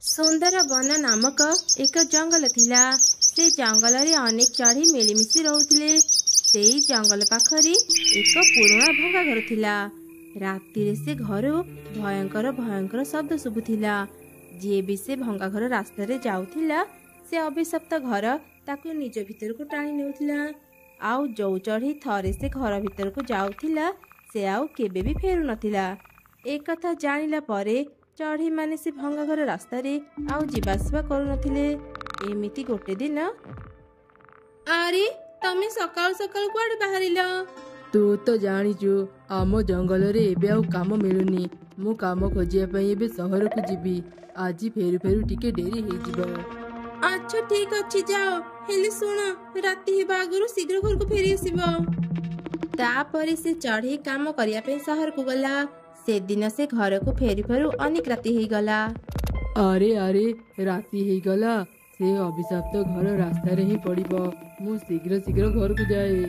ସୁନ୍ଦରବନ ନାମକ ଏକ ଜଙ୍ଗଲ ଥିଲା। ସେ ଜଙ୍ଗଲରେ ଅନେକ ଚଢ଼େଇ ମିଳିମିଶି ରହୁଥିଲେ। ସେଇ ଜଙ୍ଗଲ ପାଖରେ ଏକ ପୁରୁଣା ଭଙ୍ଗା ଘର ଥିଲା। ରାତିରେ ସେ ଘରୁ ଭୟଙ୍କର ଭୟଙ୍କର ଶବ୍ଦ ଶୁଭୁଥିଲା। ଯିଏ ବି ସେ ଭଙ୍ଗା ଘର ରାସ୍ତାରେ ଯାଉଥିଲା, ସେ ଅଭିଶପ୍ତ ଘର ତାକୁ ନିଜ ଭିତରକୁ ଟାଣି ନେଉଥିଲା। ଆଉ ଯୋଉ ଚଢ଼େଇ ଥରେ ସେ ଘର ଭିତରକୁ ଯାଉଥିଲା, ସେ ଆଉ କେବେ ବି ଫେରୁନଥିଲା। ଏକଥା ଜାଣିଲା ପରେ ଚଢ଼େଇମାନେ ସେ ଭଙ୍ଗା ଘର ରାସ୍ତାରେ ଆଉ ଯିବା ଆସିବା କରୁନଥିଲେ। ଏମିତି ଗୋଟେ ଦିନ, ଆରେ ତମେ ସକାଳୁ ସକାଳୁ କୁଆଡେ ବାହାରିଲ? ତୁ ତ ଜାଣିଛୁ, ଆମ ଜଙ୍ଗଲରେ ଏବେ ଆଉ କାମ ମିଳୁନି। ମୁଁ କାମ ଖୋଜିବା ପାଇଁ ଏବେ ସହରକୁ ଯିବି। ଆଜି ଫେରୁ ଫେରୁ ଟିକେ ଡେରି ହେଇଯିବ। ଆଚ୍ଛା, ଠିକ ଅଛି, ଯାଅ। ହେଲେ ଶୁଣ, ରାତି ହେବା ଆଗରୁ ଶୀଘ୍ର ଘରକୁ ଫେରି ଆସିବ। ତାପରେ ସେ ଚଢ଼େଇ କାମ କରିବା ପାଇଁ ସହରକୁ ଗଲା। ସେଦିନ ସେ ଘରକୁ ଫେରୁ ଫେରୁ ଅନେକ ରାତି ହେଇଗଲା। ଆରେ ଆରେ, ରାତି ହେଇଗଲା। ସେ ଅଭିଶପ୍ତ ଘର ରାସ୍ତାରେ ହିଁ ପଡିବ। ମୁଁ ଶୀଘ୍ର ଶୀଘ୍ର ଘରକୁ ଯାଏ।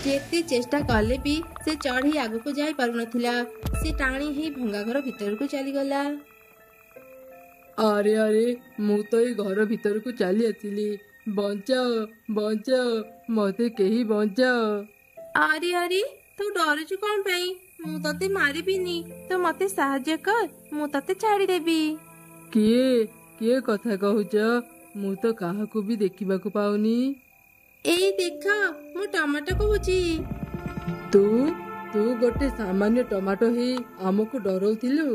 ଯେତେ ଚେଷ୍ଟା କଲେ ବି ସେ ଚଢ଼େଇ ଆଗକୁ ଯାଇ ପାରୁନଥିଲା। ସେ ଟାଣି ହେଇ ଭଙ୍ଗା ଘର ଭିତରକୁ ଚାଲିଗଲା। ଆରେ ଆରେ, ମୁଁ ତ ଏଇ ଘର ଭିତରକୁ ଚାଲି ଆସିଲି। ବଞ୍ଚାଅ, ବଞ୍ଚାଅ, ମତେ କେହି ବଞ୍ଚାଅ। ଆରେ ଆରେ, ତୁ ଡରୁଛୁ କଣ ପାଇଁ? ମୁଁ ତତେ ମାରିବିନି। ତୁ ମତେ ସାହାଯ୍ୟ କର, ମୁଁ ତତେ ଛାଡିଦେବି। କିଏ କିଏ କଥା କହୁଛ? ମୁଁ ତ କାହାକୁ ବି ଦେଖିବାକୁ ପାଉନି। ଏଇ ଦେଖ, ମୁଁ ଟମାଟୋ କହୁଛି। ତୁ ତୁ ଗୋଟେ ସାମାନ୍ୟ ଟମାଟୋ ହେଇ ଆମକୁ ଡରଉଥିଲୁ?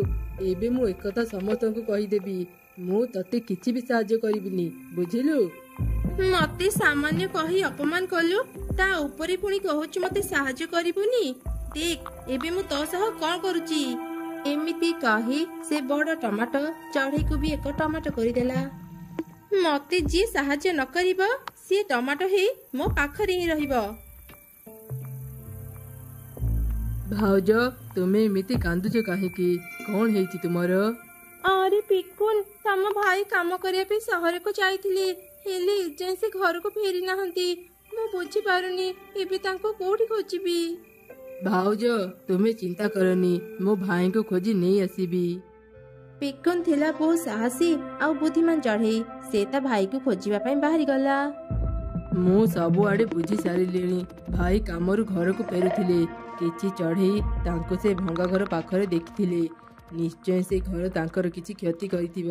ଏବେ ମୁଁ ଏକଥା ସମସ୍ତଙ୍କୁ କହିଦେବି। ମୁଁ ତତେ କିଛି ବି ସାହାଯ୍ୟ କରିବିନି, ବୁଝିଲୁ? ମତେ ସାମାନ୍ୟ କହି ଅପମାନ କଲୁ, ତା ଉପରେ ପୁଣି କହୁଛୁ ମତେ ସାହାଯ୍ୟ କରିବୁନି। ଦେଖ ଏବେ ମୁଁ ତୋ ସହ କଣ କରୁଛି। ଏମିତି କହି ସେ ବଡ ଟମାଟୋ ଚଢ଼େଇକୁ ବି ଏକ ଟମାଟୋ କରିଦେଲା। ମତେ ଯିଏ ସାହାଯ୍ୟ ନ କରିବ, ସିଏ ଟମାଟୋ ହେଇ ମୋ ପାଖରେ ହିଁ ରହିବ। ଭାଉଜ, ତୁମେ ଏମିତି କାନ୍ଦୁଛ କାହିଁକି? କଣ ହେଇଛି ତୁମର? ଆରେ ପିକୁନ, ତମ ଭାଇ କାମ କରିବା ପାଇଁ ସହରକୁ ଯାଇଥିଲେ, ହେଲେ ଏଯାଏଁ ସେ ଘରକୁ ଫେରି ନାହାନ୍ତି। ମୁଁ ବୁଝିପାରୁନି ଏବେ ତାଙ୍କୁ କୋଉଠି ଖୋଜିବି। ଭାଉଜ, ତୁମେ ଚିନ୍ତା କରନି, ମୋ ଭାଇଙ୍କୁ ଖୋଜି ନେଇ ଆସିବି। ପିକୁନ ଥିଲା ବହୁତ ସାହସୀ ଆଉ ବୁଦ୍ଧିମାନ ଚଢ଼େଇ। ସେ ତା ଭାଇକୁ ଖୋଜିବା ପାଇଁ ବାହାରିଗଲା। ମୁଁ ସବୁଆଡେ ବୁଝି ସାରିଲିଣି। ଭାଇ କାମରୁ ଘରକୁ ଫେରୁଥିଲେ, କିଛି ଚଢ଼େଇ ତାଙ୍କୁ ସେ ଭଙ୍ଗା ଘର ପାଖରେ ଦେଖିଥିଲେ। ନିଶ୍ଚୟ ସେ ଘର ତାଙ୍କର କିଛି କ୍ଷତି କରିଥିବ।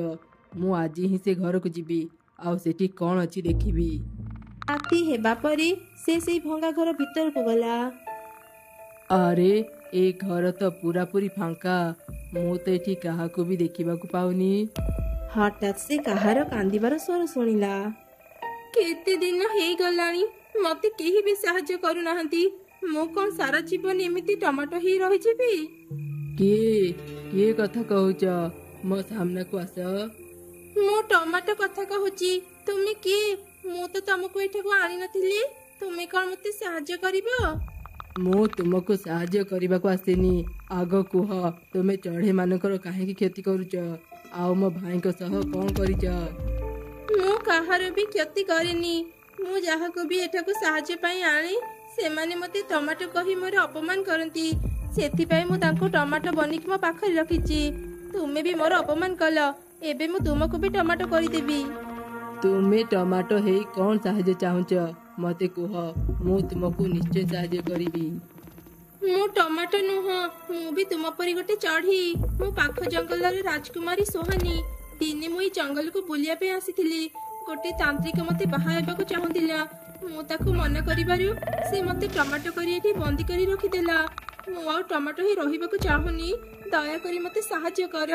ମୁଁ ଆଜି ହିଁ ସେ ଘରକୁ ଯିବି ଆଉ ସେଠି କଣ ଅଛି ଦେଖିବି। ରାତି ହେବା ପରେ ସେ ସେଇ ଭଙ୍ଗା ଘର ଭିତରକୁ ଗଲା। ଆରେ, ଏ ଘର ତ ପୁରାପୁରି ଫାଙ୍କା। ମୁଁ ତ ଏଠି କାହାକୁ ବି ଦେଖିବାକୁ ପାଉନି। ହଠାତ୍ ସେ କାହାର କାନ୍ଦିବାର ସ୍ୱର ଶୁଣିଲା। କେତେ ଦିନ ହେଇଗଲାଣି, ମତେ କେହି ବି ସାହାଯ୍ୟ କରୁନାହାନ୍ତି। ମୁଁ କଣ ସାରା ଜୀବନ ଏମିତି ଟମାଟୋ ହେଇ ରହିଯିବି? କିଏ କିଏ କଥା କହୁଛ? ମୋ ସାମ୍ନାକୁ ଆସ। ମୁଁ ଟମାଟୋ କଥା କହୁଛି। ତୁମେ କିଏ? ମୁଁ ତ ତମକୁ ଏଠାକୁ ଆଣିନଥିଲି। ତୁମେ କଣ ମତେ ସାହାଯ୍ୟ କରିବ? ମୁଁ ତୁମକୁ ସାହାଯ୍ୟ କରିବାକୁ ଆସିନି। ଆଗ କୁହ, ତୁମେ ଚଢ଼େଇ ମାନଙ୍କର କାହିଁକି କ୍ଷତି କରୁଛ ଆଉ ମୋ ଭାଇଙ୍କ ସହ କଣ କରିଛ? ମୁଁ କାହାର ବି କ୍ଷତି କରିନି। ମୁଁ ଯାହାକୁ ବି ଏଠାକୁ ସାହାଯ୍ୟ ପାଇଁ ଆଣେ, ସେମାନେ ମତେ ଟମାଟୋ କହି ମୋର ଅପମାନ କରନ୍ତି। ସେଥିପାଇଁ ମୁଁ ତାଙ୍କୁ ଟମାଟୋ ବନିକି ମୋ ପାଖରେ ରଖିଛି। ତୁମେ ବି ମୋର ଅପମାନ କଲ, ଏବେ ମୁଁ ତୁମକୁ ବି ଟମାଟୋ କରିଦେବି। ତୁମେ ଟମାଟୋ ହେଇ କଣ ସାହାଯ୍ୟ ଚାହୁଁଛ ମତେ କୁହ, ମୁଁ ତୁମକୁ ନିଶ୍ଚୟ ସାହାଯ୍ୟ କରିବି। ମୁଁ ଟମାଟୋ ନୁହଁ, ମୁଁ ବି ତୁମ ପରି ଗୋଟେ ଚଢ଼େଇ। ମୁଁ ପାଖ ଜଙ୍ଗଲର ରାଜକୁମାରୀ ସୋହାନୀ। ଦିନେ ମୁଁ ଏଇ ଜଙ୍ଗଲକୁ ବୁଲିବା ପାଇଁ ଆସିଥିଲି। ଗୋଟେ ତାନ୍ତ୍ରିକ ମତେ ବାହା ହେବାକୁ ଚାହୁଁଥିଲା। ମୁଁ ତାକୁ ମନା କରିବାରୁ ସେ ମତେ ଟମାଟୋ କରି ଏଠି ବନ୍ଦୀ କରି ରଖିଦେଲା। ମୁଁ ଆଉ ଟମାଟୋ ହେଇ ରହିବାକୁ ଚାହୁଁନି। ଦୟାକରି ମତେ ସାହାଯ୍ୟ କର।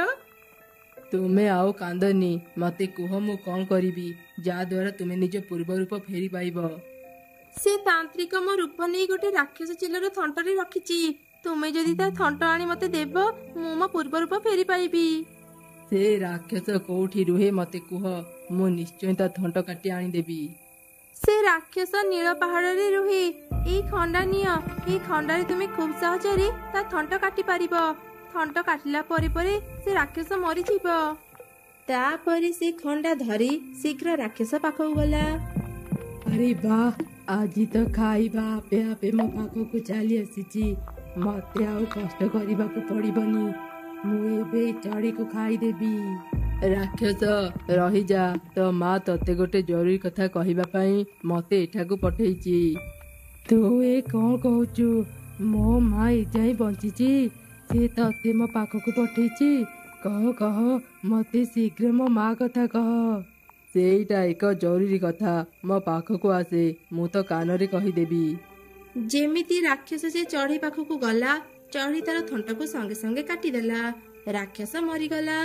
ତୁମେ ଆଉ କାନ୍ଦନି। ମତେ କୁହ ମୁଁ କଣ କରିବି ଯାହା ଦ୍ୱାରା ତୁମେ ନିଜ ପୂର୍ବ ରୂପ ଫେରି ପାଇବ। ସେ ତାନ୍ତ୍ରିକ ମୋ ରୂପ ନେଇ ଗୋଟେ ରାକ୍ଷସ ଚିଲର ଥଣ୍ଟରେ ରଖିଛି। ତୁମେ ଯଦି ତା ଥଣ୍ଟ ଆଣି ମତେ ଦେବ, ମୁଁ ମୋ ପୂର୍ବ ରୂପ ଫେରି ପାଇବି। ସେ ରାକ୍ଷସ କୋଉଠି ରୁହେ ମତେ କୁହ, ମୁଁ ନିଶ୍ଚୟ ତା ଥଣ୍ଟ କାଟି ଆଣିଦେବି। ସେ ରାକ୍ଷସ ନୀଳ ପାହାଡରେ ରୁହେ। ଏଇ ଖଣ୍ଡା ନିଅ। ଏଇ ଖଣ୍ଡାରେ ତୁମେ ଖୁବ ସହଜରେ ତା ଥଣ୍ଟ କାଟି ପାରିବ। ଥଣ୍ଟ କାଟିଲା ପରେ ପରେ ସେ ରାକ୍ଷସ ମରିଯିବ। ତାପରେ ସେ ଖଣ୍ଡା ଧରି ଶୀଘ୍ର ରାକ୍ଷସ ପାଖକୁ ଗଲା। ଆରେ ବାଃ, ଆଜି ତ ଖାଇବା ଆପେ ଆପେ ମୋ ପାଖକୁ ଚାଲି ଆସିଛି। ମତେ ଆଉ କଷ୍ଟ କରିବାକୁ ପଡିବନି। ମୁଁ ଏବେ ଚଢ଼େଇକୁ ଖାଇଦେବି। ରାକ୍ଷସ, ରହିଯା। ତୋ ମା ତତେ ଗୋଟେ ଜରୁରୀ କଥା କହିବା ପାଇଁ ମତେ ଏଠାକୁ ପଠେଇଛି। ତୁ ଏ କଣ କହୁଛୁ? ମୋ ମା ଏଯାଏଁ ବଞ୍ଚିଛି? ସେ ତତେ ମୋ ପାଖକୁ ପଠେଇଛି? କହ କହ, ମତେ ଶୀଘ୍ର ମୋ ମା କଥା କହ। ସେଇଟା ଏକ ଜରୁରୀ କଥା, ମୋ ପାଖକୁ ଆସେ, ମୁଁ ତ କାନରେ କହିଦେବି। ଯେମିତି ରାକ୍ଷସ ସେ ଚଢ଼େଇ ପାଖକୁ ଗଲା, ଚଢ଼େଇ ତାର ଥଣ୍ଟକୁ ସଙ୍ଗେ ସଙ୍ଗେ କାଟିଦେଲା। ରାକ୍ଷସ ମରିଗଲା।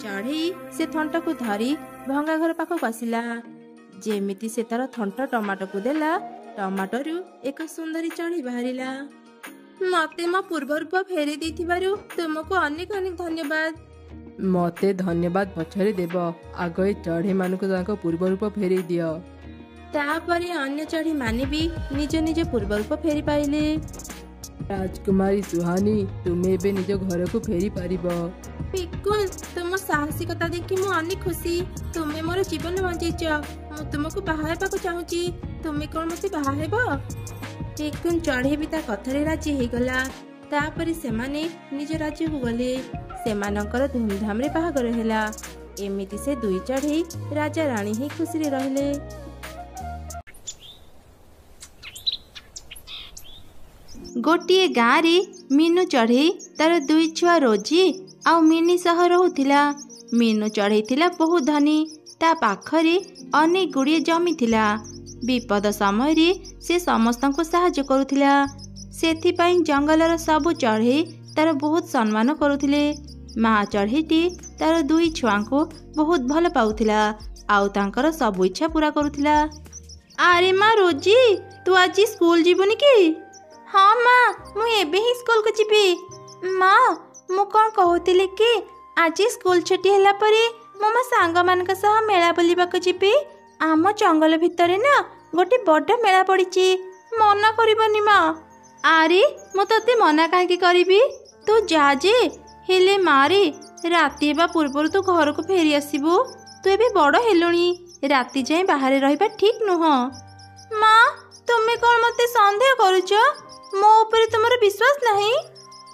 ଚଢ଼େଇ ସେ ଥଣ୍ଟକୁ ଧରି ଭଙ୍ଗା ଘର ପାଖକୁ ଆସିଲା। ଯେମିତି ସେ ତାର ଥଣ୍ଟ ଟମାଟୋକୁ ଦେଲା, ଟମାଟୋରୁ ଏକ ସୁନ୍ଦରୀ ଚଢ଼େଇ ବାହାରିଲା। ମତେ ମୋ ପୂର୍ବ ରୂପ ଫେରେଇ ଦେଇଥିବାରୁ ତୁମକୁ ଅନେକ ଅନେକ ଧନ୍ୟବାଦ। ମତେ ଧନ୍ୟବାଦ ପଛରେ ଦେବ, ଆଗ ଏ ଚଢ଼େଇମାନଙ୍କୁ ତାଙ୍କ ପୂର୍ବ ରୂପ ଫେରେଇ ଦିଅ। ତାପରେ ଅନ୍ୟ ଚଢ଼େଇ ମାନେ ବି ନିଜ ନିଜ ପୂର୍ବ ରୂପ ଫେରି ପାଇଲେ। ରାଜକୁମାରୀ ସୁହାନୀ, ତୁମେ ଏବେ ନିଜ ଘରକୁ ଫେରି ପାରିବ। ପିକୁଲ, ତୁମ ସାହସିକତା ଦେଖି ମୁଁ ଅନେକ ଖୁସି। ତୁମେ ମୋର ଜୀବନ ବଞ୍ଚେଇଛ। ମୁଁ ତୁମକୁ ବାହା ହେବାକୁ ଚାହୁଁଛି। ତୁମେ କଣ ମତେ ବାହା ହେବ? ପିକୁନ ଚଢ଼େଇ ବି ତା କଥାରେ ରାଜି ହେଇଗଲା। ତାପରେ ସେମାନେ ନିଜ ରାଜ୍ୟକୁ ଗଲେ। ସେମାନଙ୍କର ଧୁମଧାମରେ ବାହାଘର ହେଲା। ଏମିତି ସେ ଦୁଇ ଚଢ଼େଇ ରାଜା ରାଣୀ ହେଇ ଖୁସିରେ ରହିଲେ। ଗୋଟିଏ ଗାଁରେ ମିନୁ ଚଢ଼େଇ ତାର ଦୁଇ ଛୁଆ ରୋଜି ଆଉ ମିନି ସହ ରହୁଥିଲା। ମିନୁ ଚଢ଼େଇ ଥିଲା ବହୁତ ଧନୀ। ତା ପାଖରେ ଅନେକ ଗୁଡ଼ିଏ ଜମି ଥିଲା। ବିପଦ ସମୟରେ ସେ ସମସ୍ତଙ୍କୁ ସାହାଯ୍ୟ କରୁଥିଲା। ସେଥିପାଇଁ ଜଙ୍ଗଲର ସବୁ ଚଢ଼େଇ ତାର ବହୁତ ସମ୍ମାନ କରୁଥିଲେ। ମା ଚଢ଼େଇଟି ତାର ଦୁଇ ଛୁଆଙ୍କୁ ବହୁତ ଭଲ ପାଉଥିଲା ଆଉ ତାଙ୍କର ସବୁ ଇଚ୍ଛା ପୂରା କରୁଥିଲା। ଆରେ ମା ରୋଜି, ତୁ ଆଜି ସ୍କୁଲ ଯିବୁନି କି? ହଁ ମା, ମୁଁ ଏବେ ହିଁ ସ୍କୁଲକୁ ଯିବି। ମା, ମୁଁ କ'ଣ କହୁଥିଲି କି ଆଜି ସ୍କୁଲ ଛୁଟି ହେଲା ପରେ ମୁଁ ମୋ ସାଙ୍ଗମାନଙ୍କ ସହ ମେଳା ବୁଲିବାକୁ ଯିବି। ଆମ ଜଙ୍ଗଲ ଭିତରେ ନା ଗୋଟେ ବଡ଼ ମେଳା ପଡ଼ିଛି। ମନା କରିବନି ମା। ଆରେ ମୁଁ ତୋତେ ମନା କାହିଁକି କରିବି, ତୁ ଯା ଯେ, ହେଲେ ମାରେ ରାତି ହେବା ପୂର୍ବରୁ ତୁ ଘରକୁ ଫେରି ଆସିବୁ। ତୁ ଏବେ ବଡ଼ ହେଲୁଣି, ରାତି ଯାଏଁ ବାହାରେ ରହିବା ଠିକ୍ ନୁହଁ। ମା, ତୁମେ କ'ଣ ମୋତେ ସନ୍ଦେହ କରୁଛ? ମୋ ଉପରେ ତୁମର ବିଶ୍ୱାସ ନାହିଁ?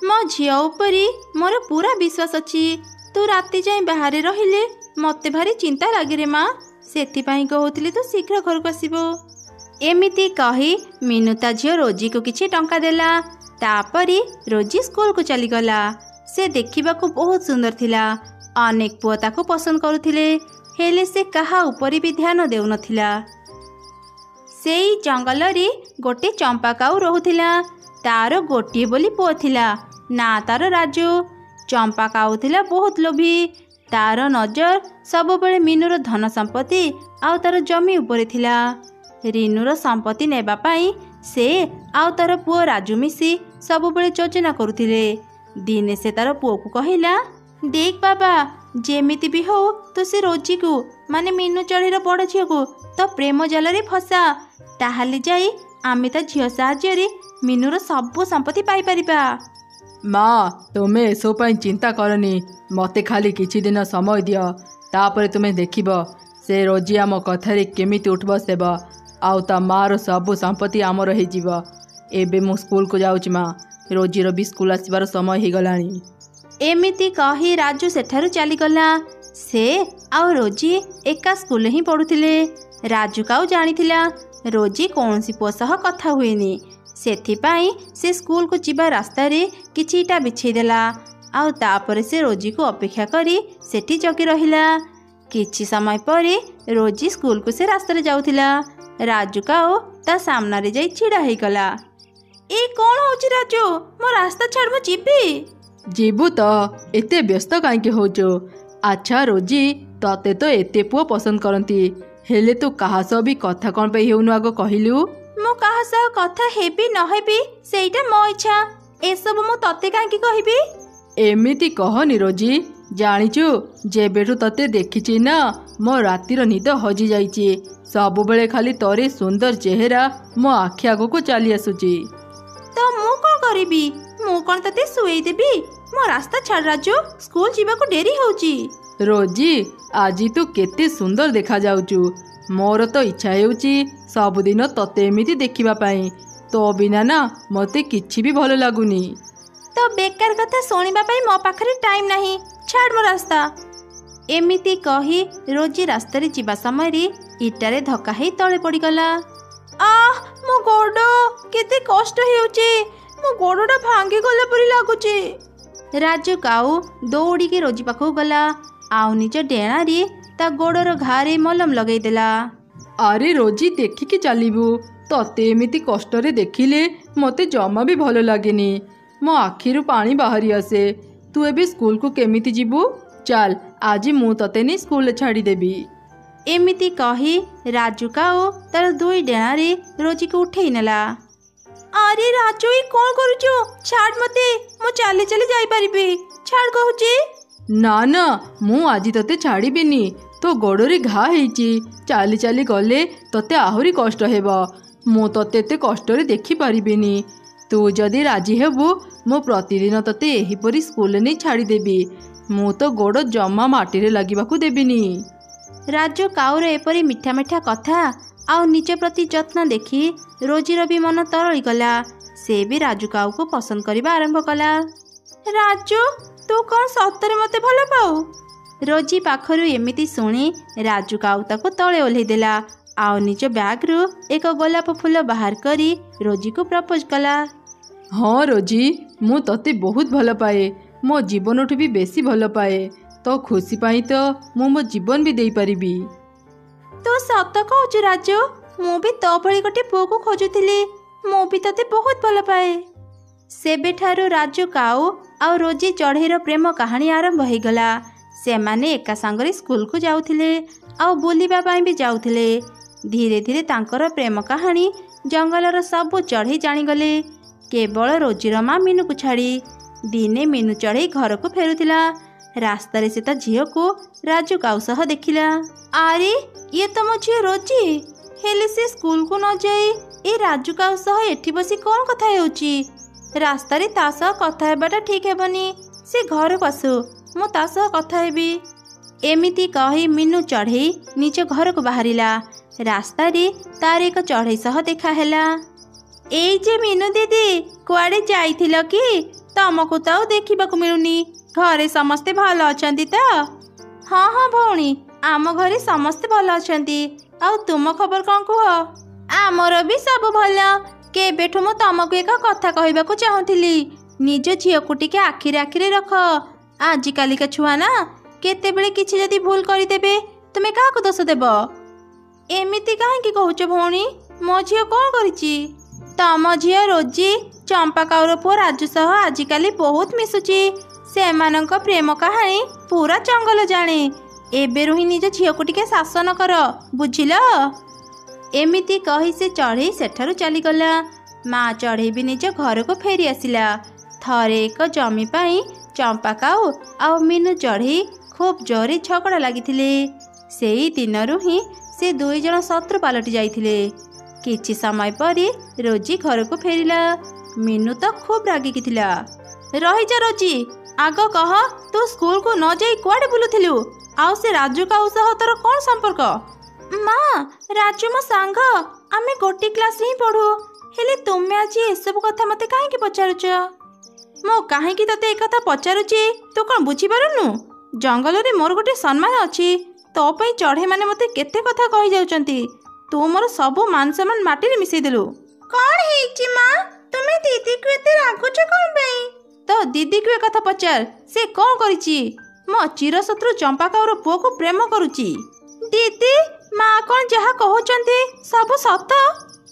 ମୋ ଝିଅ ଉପରେ ମୋର ପୁରା ବିଶ୍ୱାସ ଅଛି। ତୁ ରାତି ଯାଏଁ ବାହାରେ ରହିଲେ ମୋତେ ଭାରି ଚିନ୍ତା ଲାଗେ ରେ ମା, ସେଥିପାଇଁ କହୁଥିଲି ତୁ ଶୀଘ୍ର ଘରକୁ ଆସିବୁ। ଏମିତି କହି ମିନୁ ତା ଝିଅ ରୋଜିକୁ କିଛି ଟଙ୍କା ଦେଲା। ତାପରେ ରୋଜି ସ୍କୁଲକୁ ଚାଲିଗଲା। ସେ ଦେଖିବାକୁ ବହୁତ ସୁନ୍ଦର ଥିଲା। ଅନେକ ପୁଅ ତାକୁ ପସନ୍ଦ କରୁଥିଲେ, ହେଲେ ସେ କାହା ଉପରେ ବି ଧ୍ୟାନ ଦେଉନଥିଲା। ସେଇ ଜଙ୍ଗଲରେ ଗୋଟେ ଚମ୍ପା କାଉ ରହୁଥିଲା। ତାର ଗୋଟିଏ ବୋଲି ପୁଅ ଥିଲା, ନା ତାର ରାଜୁ। ଚମ୍ପା କାଉ ଥିଲା ବହୁତ ଲୋଭୀ। ତାର ନଜର ସବୁବେଳେ ମିନୁର ଧନ ସମ୍ପତ୍ତି ଆଉ ତାର ଜମି ଉପରେ ଥିଲା। ରିନୁର ସମ୍ପତ୍ତି ନେବା ପାଇଁ ସେ ଆଉ ତାର ପୁଅ ରାଜୁ ମିଶି ସବୁବେଳେ ଯୋଜନା କରୁଥିଲେ। ଦିନେ ସେ ତାର ପୁଅକୁ କହିଲା, ଦେଖ ବାବା, ଯେମିତି ବି ହଉ ତୁ ସେ ରୋଜିକୁ, ମାନେ ମିନୁ ଚଢ଼େଇର ବଡ଼ ଝିଅକୁ ତୋ ପ୍ରେମ ଜାଲରେ ଫସା। ତାହେଲେ ଯାଇ ଆମେ ତା ଝିଅ ସାହାଯ୍ୟରେ ମିନୁର ସବୁ ସମ୍ପତ୍ତି ପାଇପାରିବା। ମା, ତୁମେ ଏସବୁ ପାଇଁ ଚିନ୍ତା କରନି, ମୋତେ ଖାଲି କିଛି ଦିନ ସମୟ ଦିଅ। ତାପରେ ତୁମେ ଦେଖିବ ସେ ରୋଜି ଆମ କଥାରେ କେମିତି ଉଠବସ ହେବ ଆଉ ତା ମାଆର ସବୁ ସମ୍ପତ୍ତି ଆମର ହେଇଯିବ। ଏବେ ମୁଁ ସ୍କୁଲକୁ ଯାଉଛି ମା, ରୋଜିର ବି ସ୍କୁଲ ଆସିବାର ସମୟ ହେଇଗଲାଣି। ଏମିତି କହି ରାଜୁ ସେଠାରୁ ଚାଲିଗଲା। ସେ ଆଉ ରୋଜି ଏକା ସ୍କୁଲରେ ହିଁ ପଢ଼ୁଥିଲେ। ରାଜୁ କାଉ ଜାଣିଥିଲା ରୋଜି କୌଣସି ପୁଅ ସହ କଥା ହୁଏନି। ସେଥିପାଇଁ ସେ ସ୍କୁଲକୁ ଯିବା ରାସ୍ତାରେ କିଛି ଇଟା ବିଛେଇ ଦେଲା ଆଉ ତାପରେ ସେ ରୋଜିକୁ ଅପେକ୍ଷା କରି ସେଠି ଜଗି ରହିଲା। କିଛି ସମୟ ପରେ ରୋଜି ସ୍କୁଲକୁ ସେ ରାସ୍ତାରେ ଯାଉଥିଲା। ରାଜୁ କାଉ ତା ସାମ୍ନାରେ ଯାଇ ଛିଡ଼ା ହେଇଗଲା। ଏ କ'ଣ ହଉଛି ରାଜୁ, ମୋ ରାସ୍ତା ଛାଡ଼, ମୁଁ ଯିବି। ଯିବୁ ତ, ଏତେ ବ୍ୟସ୍ତ କାହିଁକି ହଉଛୁ? ଆଚ୍ଛା ରୋଜି, ତତେ ତ ଏତେ ପୁଅ ପସନ୍ଦ କରନ୍ତି, ହେଲେ ତୁ କାହା ସହ ବି କଥା କ'ଣ ପାଇଁ ହେଉନୁ ଆଗ କହିଲୁ? ମୁଁ କାହା ସହ କଥା ହେବି ନ ହେବି ସେଇଟା ମୋ ଇଚ୍ଛା। ଏସବୁ ମୁଁ ତତେ କାହିଁକି କହିବି? ଏମିତି କହନି ରୋଜି, ଜାଣିଛୁ ଯେବେଠୁ ତତେ ଦେଖିଛି ନା ମୋ ରାତିର ନିଦ ହଜିଯାଇଛି। ସବୁବେଳେ ଖାଲି ତୋରି ସୁନ୍ଦର ଚେହେରା ମୋ ଆଖି ଆଗକୁ ଚାଲି ଆସୁଛି। ତ ମୁଁ କ'ଣ କରିବି? ମୁଁ କ'ଣ ତତେ ଶୁଏଇ ଦେବି? ମୋ ରାସ୍ତା ଛାଡ଼ ରାଜୁ, ସ୍କୁଲ ଯିବାକୁ ଡେରି ହଉଛି। ରୋଜି, ଆଜି ତୁ କେତେ ସୁନ୍ଦର ଦେଖାଯାଉଛୁ। ମୋର ତ ଇଚ୍ଛା ହେଉଛି ସବୁଦିନ ତତେ ଏମିତି ଦେଖିବା ପାଇଁ। ତୋ ବିନା ନା ମୋତେ କିଛି ବି ଭଲ ଲାଗୁନି। ତ ବେକାର କଥା ଶୁଣିବା ପାଇଁ ମୋ ପାଖରେ ଟାଇମ୍ ନାହିଁ, ଛାଡ଼ ମୋ ରାସ୍ତା। ଏମିତି କହି ରୋଜି ରାସ୍ତାରେ ଯିବା ସମୟରେ ଇଟାରେ ଧକ୍କା ହେଇ ତଳେ ପଡ଼ିଗଲା। ଆଃ, ମୋ ଗୋଡ଼ କେତେ କଷ୍ଟ ହେଉଛି, ମୋ ଗୋଡ଼ଟା ଭାଙ୍ଗିଗଲା ପରି ଲାଗୁଛି। ରାଜୁ କାଉ ଦୌଡ଼ିକି ରୋଜି ପାଖକୁ ଗଲା ଆଉ ନିଜ ଡେଣାରେ ତା ଗୋଡ଼ର ଘାରେ ମଲମ ଲଗେଇଦେଲା। ଆରେ ରୋଜି, ଦେଖିକି ଚାଲିବୁ। ତତେ ଏମିତି କଷ୍ଟରେ ଦେଖିଲେ ମୋତେ ଜମା ବି ଭଲ ଲାଗେନି, ମୋ ଆଖିରୁ ପାଣି ବାହାରି ଆସେ। ତୁ ଏବେ ସ୍କୁଲକୁ କେମିତି ଯିବୁ? ଚାଲ, ଆଜି ମୁଁ ତତେ ନେଇ ସ୍କୁଲରେ ଛାଡ଼ିଦେବି। ଏମିତି କହି ରାଜୁ କାଉ ତାର ଦୁଇ ଡେଣାରେ ରୋଜିକୁ ଉଠେଇ ନେଲା। ଆରେ ରାଜୁ, ଏଇ କ'ଣ କରୁଛୁ? ଛାଡ଼ ମତେ, ମୁଁ ଚାଲି ଚାଲି ଯାଇପାରିବି, ଛାଡ଼ କହୁଛି। ନା ନା, ମୁଁ ଆଜି ତତେ ଛାଡ଼ିବିନି। ତୋ ଗୋଡ଼ରେ ଘା ହେଇଛି, ଚାଲି ଚାଲି ଗଲେ ତତେ ଆହୁରି କଷ୍ଟ ହେବ। ମୁଁ ତତେ ଏତେ କଷ୍ଟରେ ଦେଖିପାରିବିନି। ତୁ ଯଦି ରାଜି ହେବୁ, ମୁଁ ପ୍ରତିଦିନ ତତେ ଏହିପରି ସ୍କୁଲରେ ନେଇ ଛାଡ଼ିଦେବି। ମୁଁ ତୋ ଗୋଡ଼ ଜମା ମାଟିରେ ଲାଗିବାକୁ ଦେବିନି। ରାଜୁ କାଉର ଏପରି ମିଠା ମିଠା କଥା ଆଉ ନିଜ ପ୍ରତି ଯତ୍ନ ଦେଖି ରୋଜିର ବି ମନ ତରଳି ଗଲା। ସେ ବି ରାଜୁ କାଉକୁ ପସନ୍ଦ କରିବା ଆରମ୍ଭ କଲା। ରାଜୁ, ତୁ କ'ଣ ସତରେ ମୋତେ ଭଲ ପାଉ? ରୋଜି ପାଖରୁ ଏମିତି ଶୁଣି ରାଜୁ କାଉ ତାକୁ ତଳେ ଓହ୍ଲେଇ ଦେଲା ଆଉ ନିଜ ବ୍ୟାଗରୁ ଏକ ଗୋଲାପ ଫୁଲ ବାହାର କରି ରୋଜିକୁ ପ୍ରପୋଜ କଲା। ହଁ ରୋଜି, ମୁଁ ତତେ ବହୁତ ଭଲ ପାଏ, ମୋ ଜୀବନଠୁ ବି ବେଶୀ ଭଲ ପାଏ। ତୋ ଖୁସି ପାଇଁ ତ ମୁଁ ମୋ ଜୀବନ ବି ଦେଇପାରିବି। ତୁ ସତ କହୁଛୁ ରାଜୁ? ମୁଁ ବି ତୋ ଭଳି ଗୋଟେ ପୁଅକୁ ଖୋଜୁଥିଲି। ମୁଁ ବି ତତେ ବହୁତ ଭଲ ପାଏ। ସେବେଠାରୁ ରାଜୁ କାଉ ଆଉ ରୋଜି ଚଢ଼େଇର ପ୍ରେମ କାହାଣୀ ଆରମ୍ଭ ହେଇଗଲା। ସେମାନେ ଏକା ସାଙ୍ଗରେ ସ୍କୁଲକୁ ଯାଉଥିଲେ ଆଉ ବୁଲିବା ପାଇଁ ବି ଯାଉଥିଲେ। ଧୀରେ ଧୀରେ ତାଙ୍କର ପ୍ରେମ କାହାଣୀ ଜଙ୍ଗଲର ସବୁ ଚଢ଼େଇ ଜାଣିଗଲେ, କେବଳ ରୋଜିର ମା ମିନୁକୁ ଛାଡ଼ି। ଦିନେ ମିନୁ ଚଢ଼େଇ ଘରକୁ ଫେରୁଥିଲା। ରାସ୍ତାରେ ସେ ତା ଝିଅକୁ ରାଜୁ କାଉ ସହ ଦେଖିଲା। ଆରେ, ଇଏ ତ ମୋ ଝିଅ ରୋଜି, ହେଲେ ସେ ସ୍କୁଲକୁ ନ ଯାଇ ଏ ରାଜୁ କାଉ ସହ ଏଠି ବସି କ'ଣ କଥା ହେଉଛି? ରାସ୍ତାରେ ତା ସହ କଥା ହେବାଟା ଠିକ୍ ହେବନି। ସେ ଘରକୁ ଆସୁ, ମୁଁ ତା ସହ କଥା ହେବି। ଏମିତି କହି ମିନୁ ଚଢ଼େଇ ନିଜ ଘରକୁ ବାହାରିଲା। ରାସ୍ତାରେ ତାର ଏକ ଚଢ଼େଇ ସହ ଦେଖା ହେଲା। ଏଇ ଯେ ମିନୁ ଦିଦି, କୁଆଡ଼େ ଯାଇଥିଲ କି? ତମକୁ ତ ଆଉ ଦେଖିବାକୁ ମିଳୁନି। ଘରେ ସମସ୍ତେ ଭଲ ଅଛନ୍ତି ତ? ହଁ ହଁ ଭଉଣୀ, ଆମ ଘରେ ସମସ୍ତେ ଭଲ ଅଛନ୍ତି। ଆଉ ତୁମ ଖବର କ'ଣ କୁହ? ଆମର ବି ସବୁ ଭଲ। କେବେଠୁ ମୁଁ ତମକୁ ଏକ କଥା କହିବାକୁ ଚାହୁଁଥିଲି। ନିଜ ଝିଅକୁ ଟିକେ ଆଖିରେ ଆଖିରେ ରଖ। ଆଜିକାଲିକା ଛୁଆ ନା, କେତେବେଳେ କିଛି ଯଦି ଭୁଲ କରିଦେବେ, ତୁମେ କାହାକୁ ଦୋଷ ଦେବ? ଏମିତି କାହିଁକି କହୁଛ ଭଉଣୀ? ମୋ ଝିଅ କ'ଣ କରିଛି? ତମ ଝିଅ ରୋଜି ଚମ୍ପା କାଉର ପୁଅ ରାଜୁ ସହ ଆଜିକାଲି ବହୁତ ମିଶୁଛି। ସେମାନଙ୍କ ପ୍ରେମ କାହାଣୀ ପୁରା ଜଙ୍ଗଲ ଜାଣେ। ଏବେରୁ ହିଁ ନିଜ ଝିଅକୁ ଟିକେ ଶାସନ କର, ବୁଝିଲ? ଏମିତି କହି ସେ ଚଢ଼େଇ ସେଠାରୁ ଚାଲିଗଲା। ମା ଚଢ଼େଇ ବି ନିଜ ଘରକୁ ଫେରି ଆସିଲା। ଥରେ ଏକ ଜମି ପାଇଁ ଚମ୍ପା କାଉ ଆଉ ମିନୁ ଚଢ଼େଇ ଖୁବ୍ ଜୋରେ ଝଗଡ଼ା ଲାଗିଥିଲେ। ସେଇ ଦିନରୁ ହିଁ ସେ ଦୁଇ ଜଣ ଶତ୍ରୁ ପାଲଟି ଯାଇଥିଲେ। କିଛି ସମୟ ପରେ ରୋଜି ଘରକୁ ଫେରିଲା। ମିନୁ ତ ଖୁବ୍ ରାଗିକି ଥିଲା। ରହିଯା ରୋଜି, ଆଗ କହ ତୁ ସ୍କୁଲକୁ ନ ଯାଇ କୁଆଡ଼େ ବୁଲୁଥିଲୁ? ଆଉ ସେ ରାଜୁ କାଉ ସହ ତୋର କ'ଣ ସମ୍ପର୍କ? ମା, ରାଜୁ ମୋ ସାଙ୍ଗ, ଆମେ ଗୋଟେ କ୍ଲାସରେ ହିଁ ପଢ଼ୁ। ହେଲେ ତୁମେ ଆଜି ଏସବୁ କଥା ମୋତେ କାହିଁକି ପଚାରୁଛ? ମୁଁ କାହିଁକି ତତେ ଏ କଥା ପଚାରୁଛି ତୁ କ'ଣ ବୁଝିପାରୁନୁ? ଜଙ୍ଗଲରେ ମୋର ଗୋଟେ ସମ୍ମାନ ଅଛି। ତୋ ପାଇଁ ଚଢ଼େଇମାନେ ମୋତେ କେତେ କଥା କହିଯାଉଛନ୍ତି। ତୁ ମୋର ସବୁ ମାନ ସମ୍ମାନ ମାଟିରେ ମିଶେଇ ଦେଲୁ। କ'ଣ ହେଇଛି ମା? ତୁମେ ଦିଦିକୁ ଏତେ ରାଗୁଛ କ'ଣ ପାଇଁ? ତୋ ଦିଦିକୁ ଏ କଥା ପଚାର, ସେ କ'ଣ କରିଛି? ମୋ ଚିରଶତ୍ରୁ ଚମ୍ପା କାଉର ପୁଅକୁ ପ୍ରେମ କରୁଛି। ଦିଦି, ମା କ'ଣ ଯାହା କହୁଛନ୍ତି ସବୁ ସତ?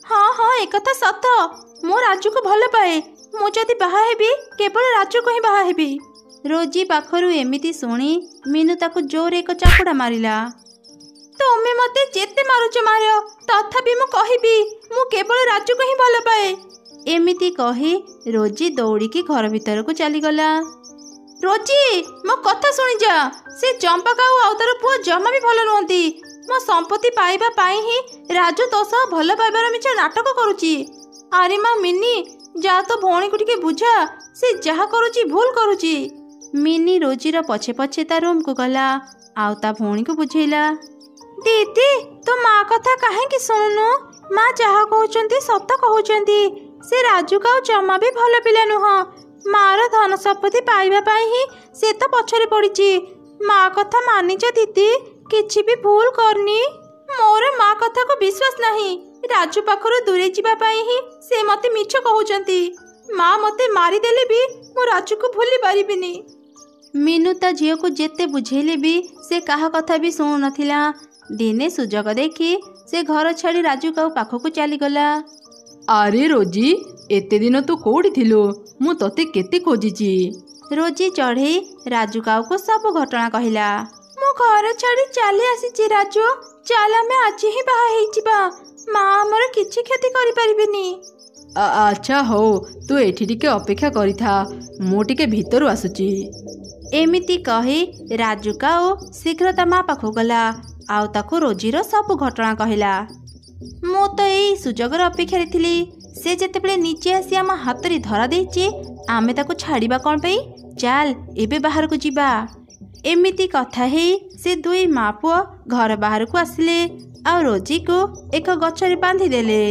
ହଁ ହଁ, ଏକଥା ସତ। ମୁଁ ରାଜୁକୁ ଭଲ ପାଏ। ମୁଁ ଯଦି ବାହା ହେବି, କେବଳ ରାଜୁକୁ ହିଁ ବାହା ହେବି। ରୋଜି ପାଖରୁ ଏମିତି ଶୁଣି ମିନୁ ତାକୁ ଜୋରରେ ଏକ ଚାପୁଡ଼ା ମାରିଲା। ତୁମେ ମୋତେ ଯେତେ ମାରୁଛ ମାର, ତଥାପି ମୁଁ କହିବି ମୁଁ କେବଳ ରାଜୁକୁ ହିଁ ଭଲ ପାଏ। ଏମିତି କହି ରୋଜି ଦୌଡ଼ିକି ଘର ଭିତରକୁ ଚାଲିଗଲା। ରୋଜି, ମୋ କଥା ଶୁଣିଯା। ସେ ଚମ୍ପା କାଉ ଆଉ ତାର ପୁଅ ଜମା ବି ଭଲ ନୁହନ୍ତି। ମୋ ସମ୍ପତ୍ତି ପାଇବା ପାଇଁ ହିଁ ରାଜୁ ତୋ ସହ ଭଲ ପାଇବାର ମିଛ ନାଟକ କରୁଛି। ଆରେ ମା ମିନି, ଯା ତୋ ଭଉଣୀକୁ ଟିକେ ବୁଝା, ସେ ଯାହା କରୁଛି ଭୁଲ କରୁଛି। ମିନି ରୋଜିର ପଛେ ପଛେ ତା ରୁମକୁ ଗଲା ଆଉ ତା ଭଉଣୀକୁ ବୁଝେଇଲା। ଦିଦି, ତୋ ମା କଥା କାହିଁକି ଶୁଣୁନୁ? ମା ଯାହା କହୁଛନ୍ତି ସତ କହୁଛନ୍ତି। ସେ ରାଜୁ କାଉ ଜମା ବି ଭଲ ପିଲା ନୁହଁ। ମାର ଧନ ସମ୍ପତ୍ତି ପାଇବା ପାଇଁ ହିଁ ସେ ତ ପଛରେ ପଡ଼ିଛି। ମା କଥା ମାନିଛ ଦିଦି, କିଛି ବି ଭୁଲ କରିନି। ମୋର ମା କଥାକୁ ବିଶ୍ୱାସ ନାହିଁ। ରାଜୁ ପାଖରୁ ଦୂରେଇ ଯିବା ପାଇଁ ହିଁ ସେ ମତେ ମିଛ କହୁଛନ୍ତି। ମା ମତେ ମାରିଦେଲେ ବି ମୁଁ ରାଜୁକୁ ଭୁଲି ପାରିବିନି। ମିନୁ ତା ଝିଅକୁ ଯେତେ ବୁଝେଇଲେ ବି ସେ କାହା କଥା ବି ଶୁଣୁନଥିଲା। ଦିନେ ସୁଯୋଗ ଦେଖି ସେ ଘର ଛାଡ଼ି ରାଜୁ କାଉ ପାଖକୁ ଚାଲିଗଲା। ଆରେ ରୋଜି, ଏତେ ଦିନ ତୁ କୋଉଠି ଥିଲୁ? ମୁଁ ତତେ କେତେ ଖୋଜିଛି। ରୋଜି ଚଢ଼େଇ ରାଜୁ କାଉକୁ ସବୁ ଘଟଣା କହିଲା। ମୁଁ ଘର ଛାଡ଼ି ଚାଲି ଆସିଛି ରାଜୁ, ଚାଲ ଆମେ ଆଜି ହିଁ ବାହା ହେଇଯିବା। ମା ଆମର କିଛି କ୍ଷତି କରିପାରିବେନି। ଆଚ୍ଛା ହଉ, ତୁ ଏଠି ଟିକେ ଅପେକ୍ଷା କରିଥା, ମୁଁ ଟିକେ ଭିତରୁ ଆସୁଛି। ଏମିତି କହି ରାଜୁ କାଉ ଶୀଘ୍ର ତା ମା ପାଖକୁ ଗଲା ଆଉ ତାକୁ ରୋଜିର ସବୁ ଘଟଣା କହିଲା। ମୁଁ ତ ଏଇ ସୁଯୋଗର ଅପେକ୍ଷାରେ ଥିଲି। ସେ ଯେତେବେଳେ ନିଜେ ଆସି ଆମ ହାତରେ ଧରା ଦେଇଛି, ଆମେ ତାକୁ ଛାଡ଼ିବା କ'ଣ ପାଇଁ? ଚାଲ ଏବେ ବାହାରକୁ ଯିବା। ଏମିତି କଥା ହେଇ ସେ ଦୁଇ ମା ପୁଅ ଘର ବାହାରକୁ ଆସିଲେ ଆଉ ରୋଜିକୁ ଏକ ଗଛରେ ବାନ୍ଧିଦେଲେ।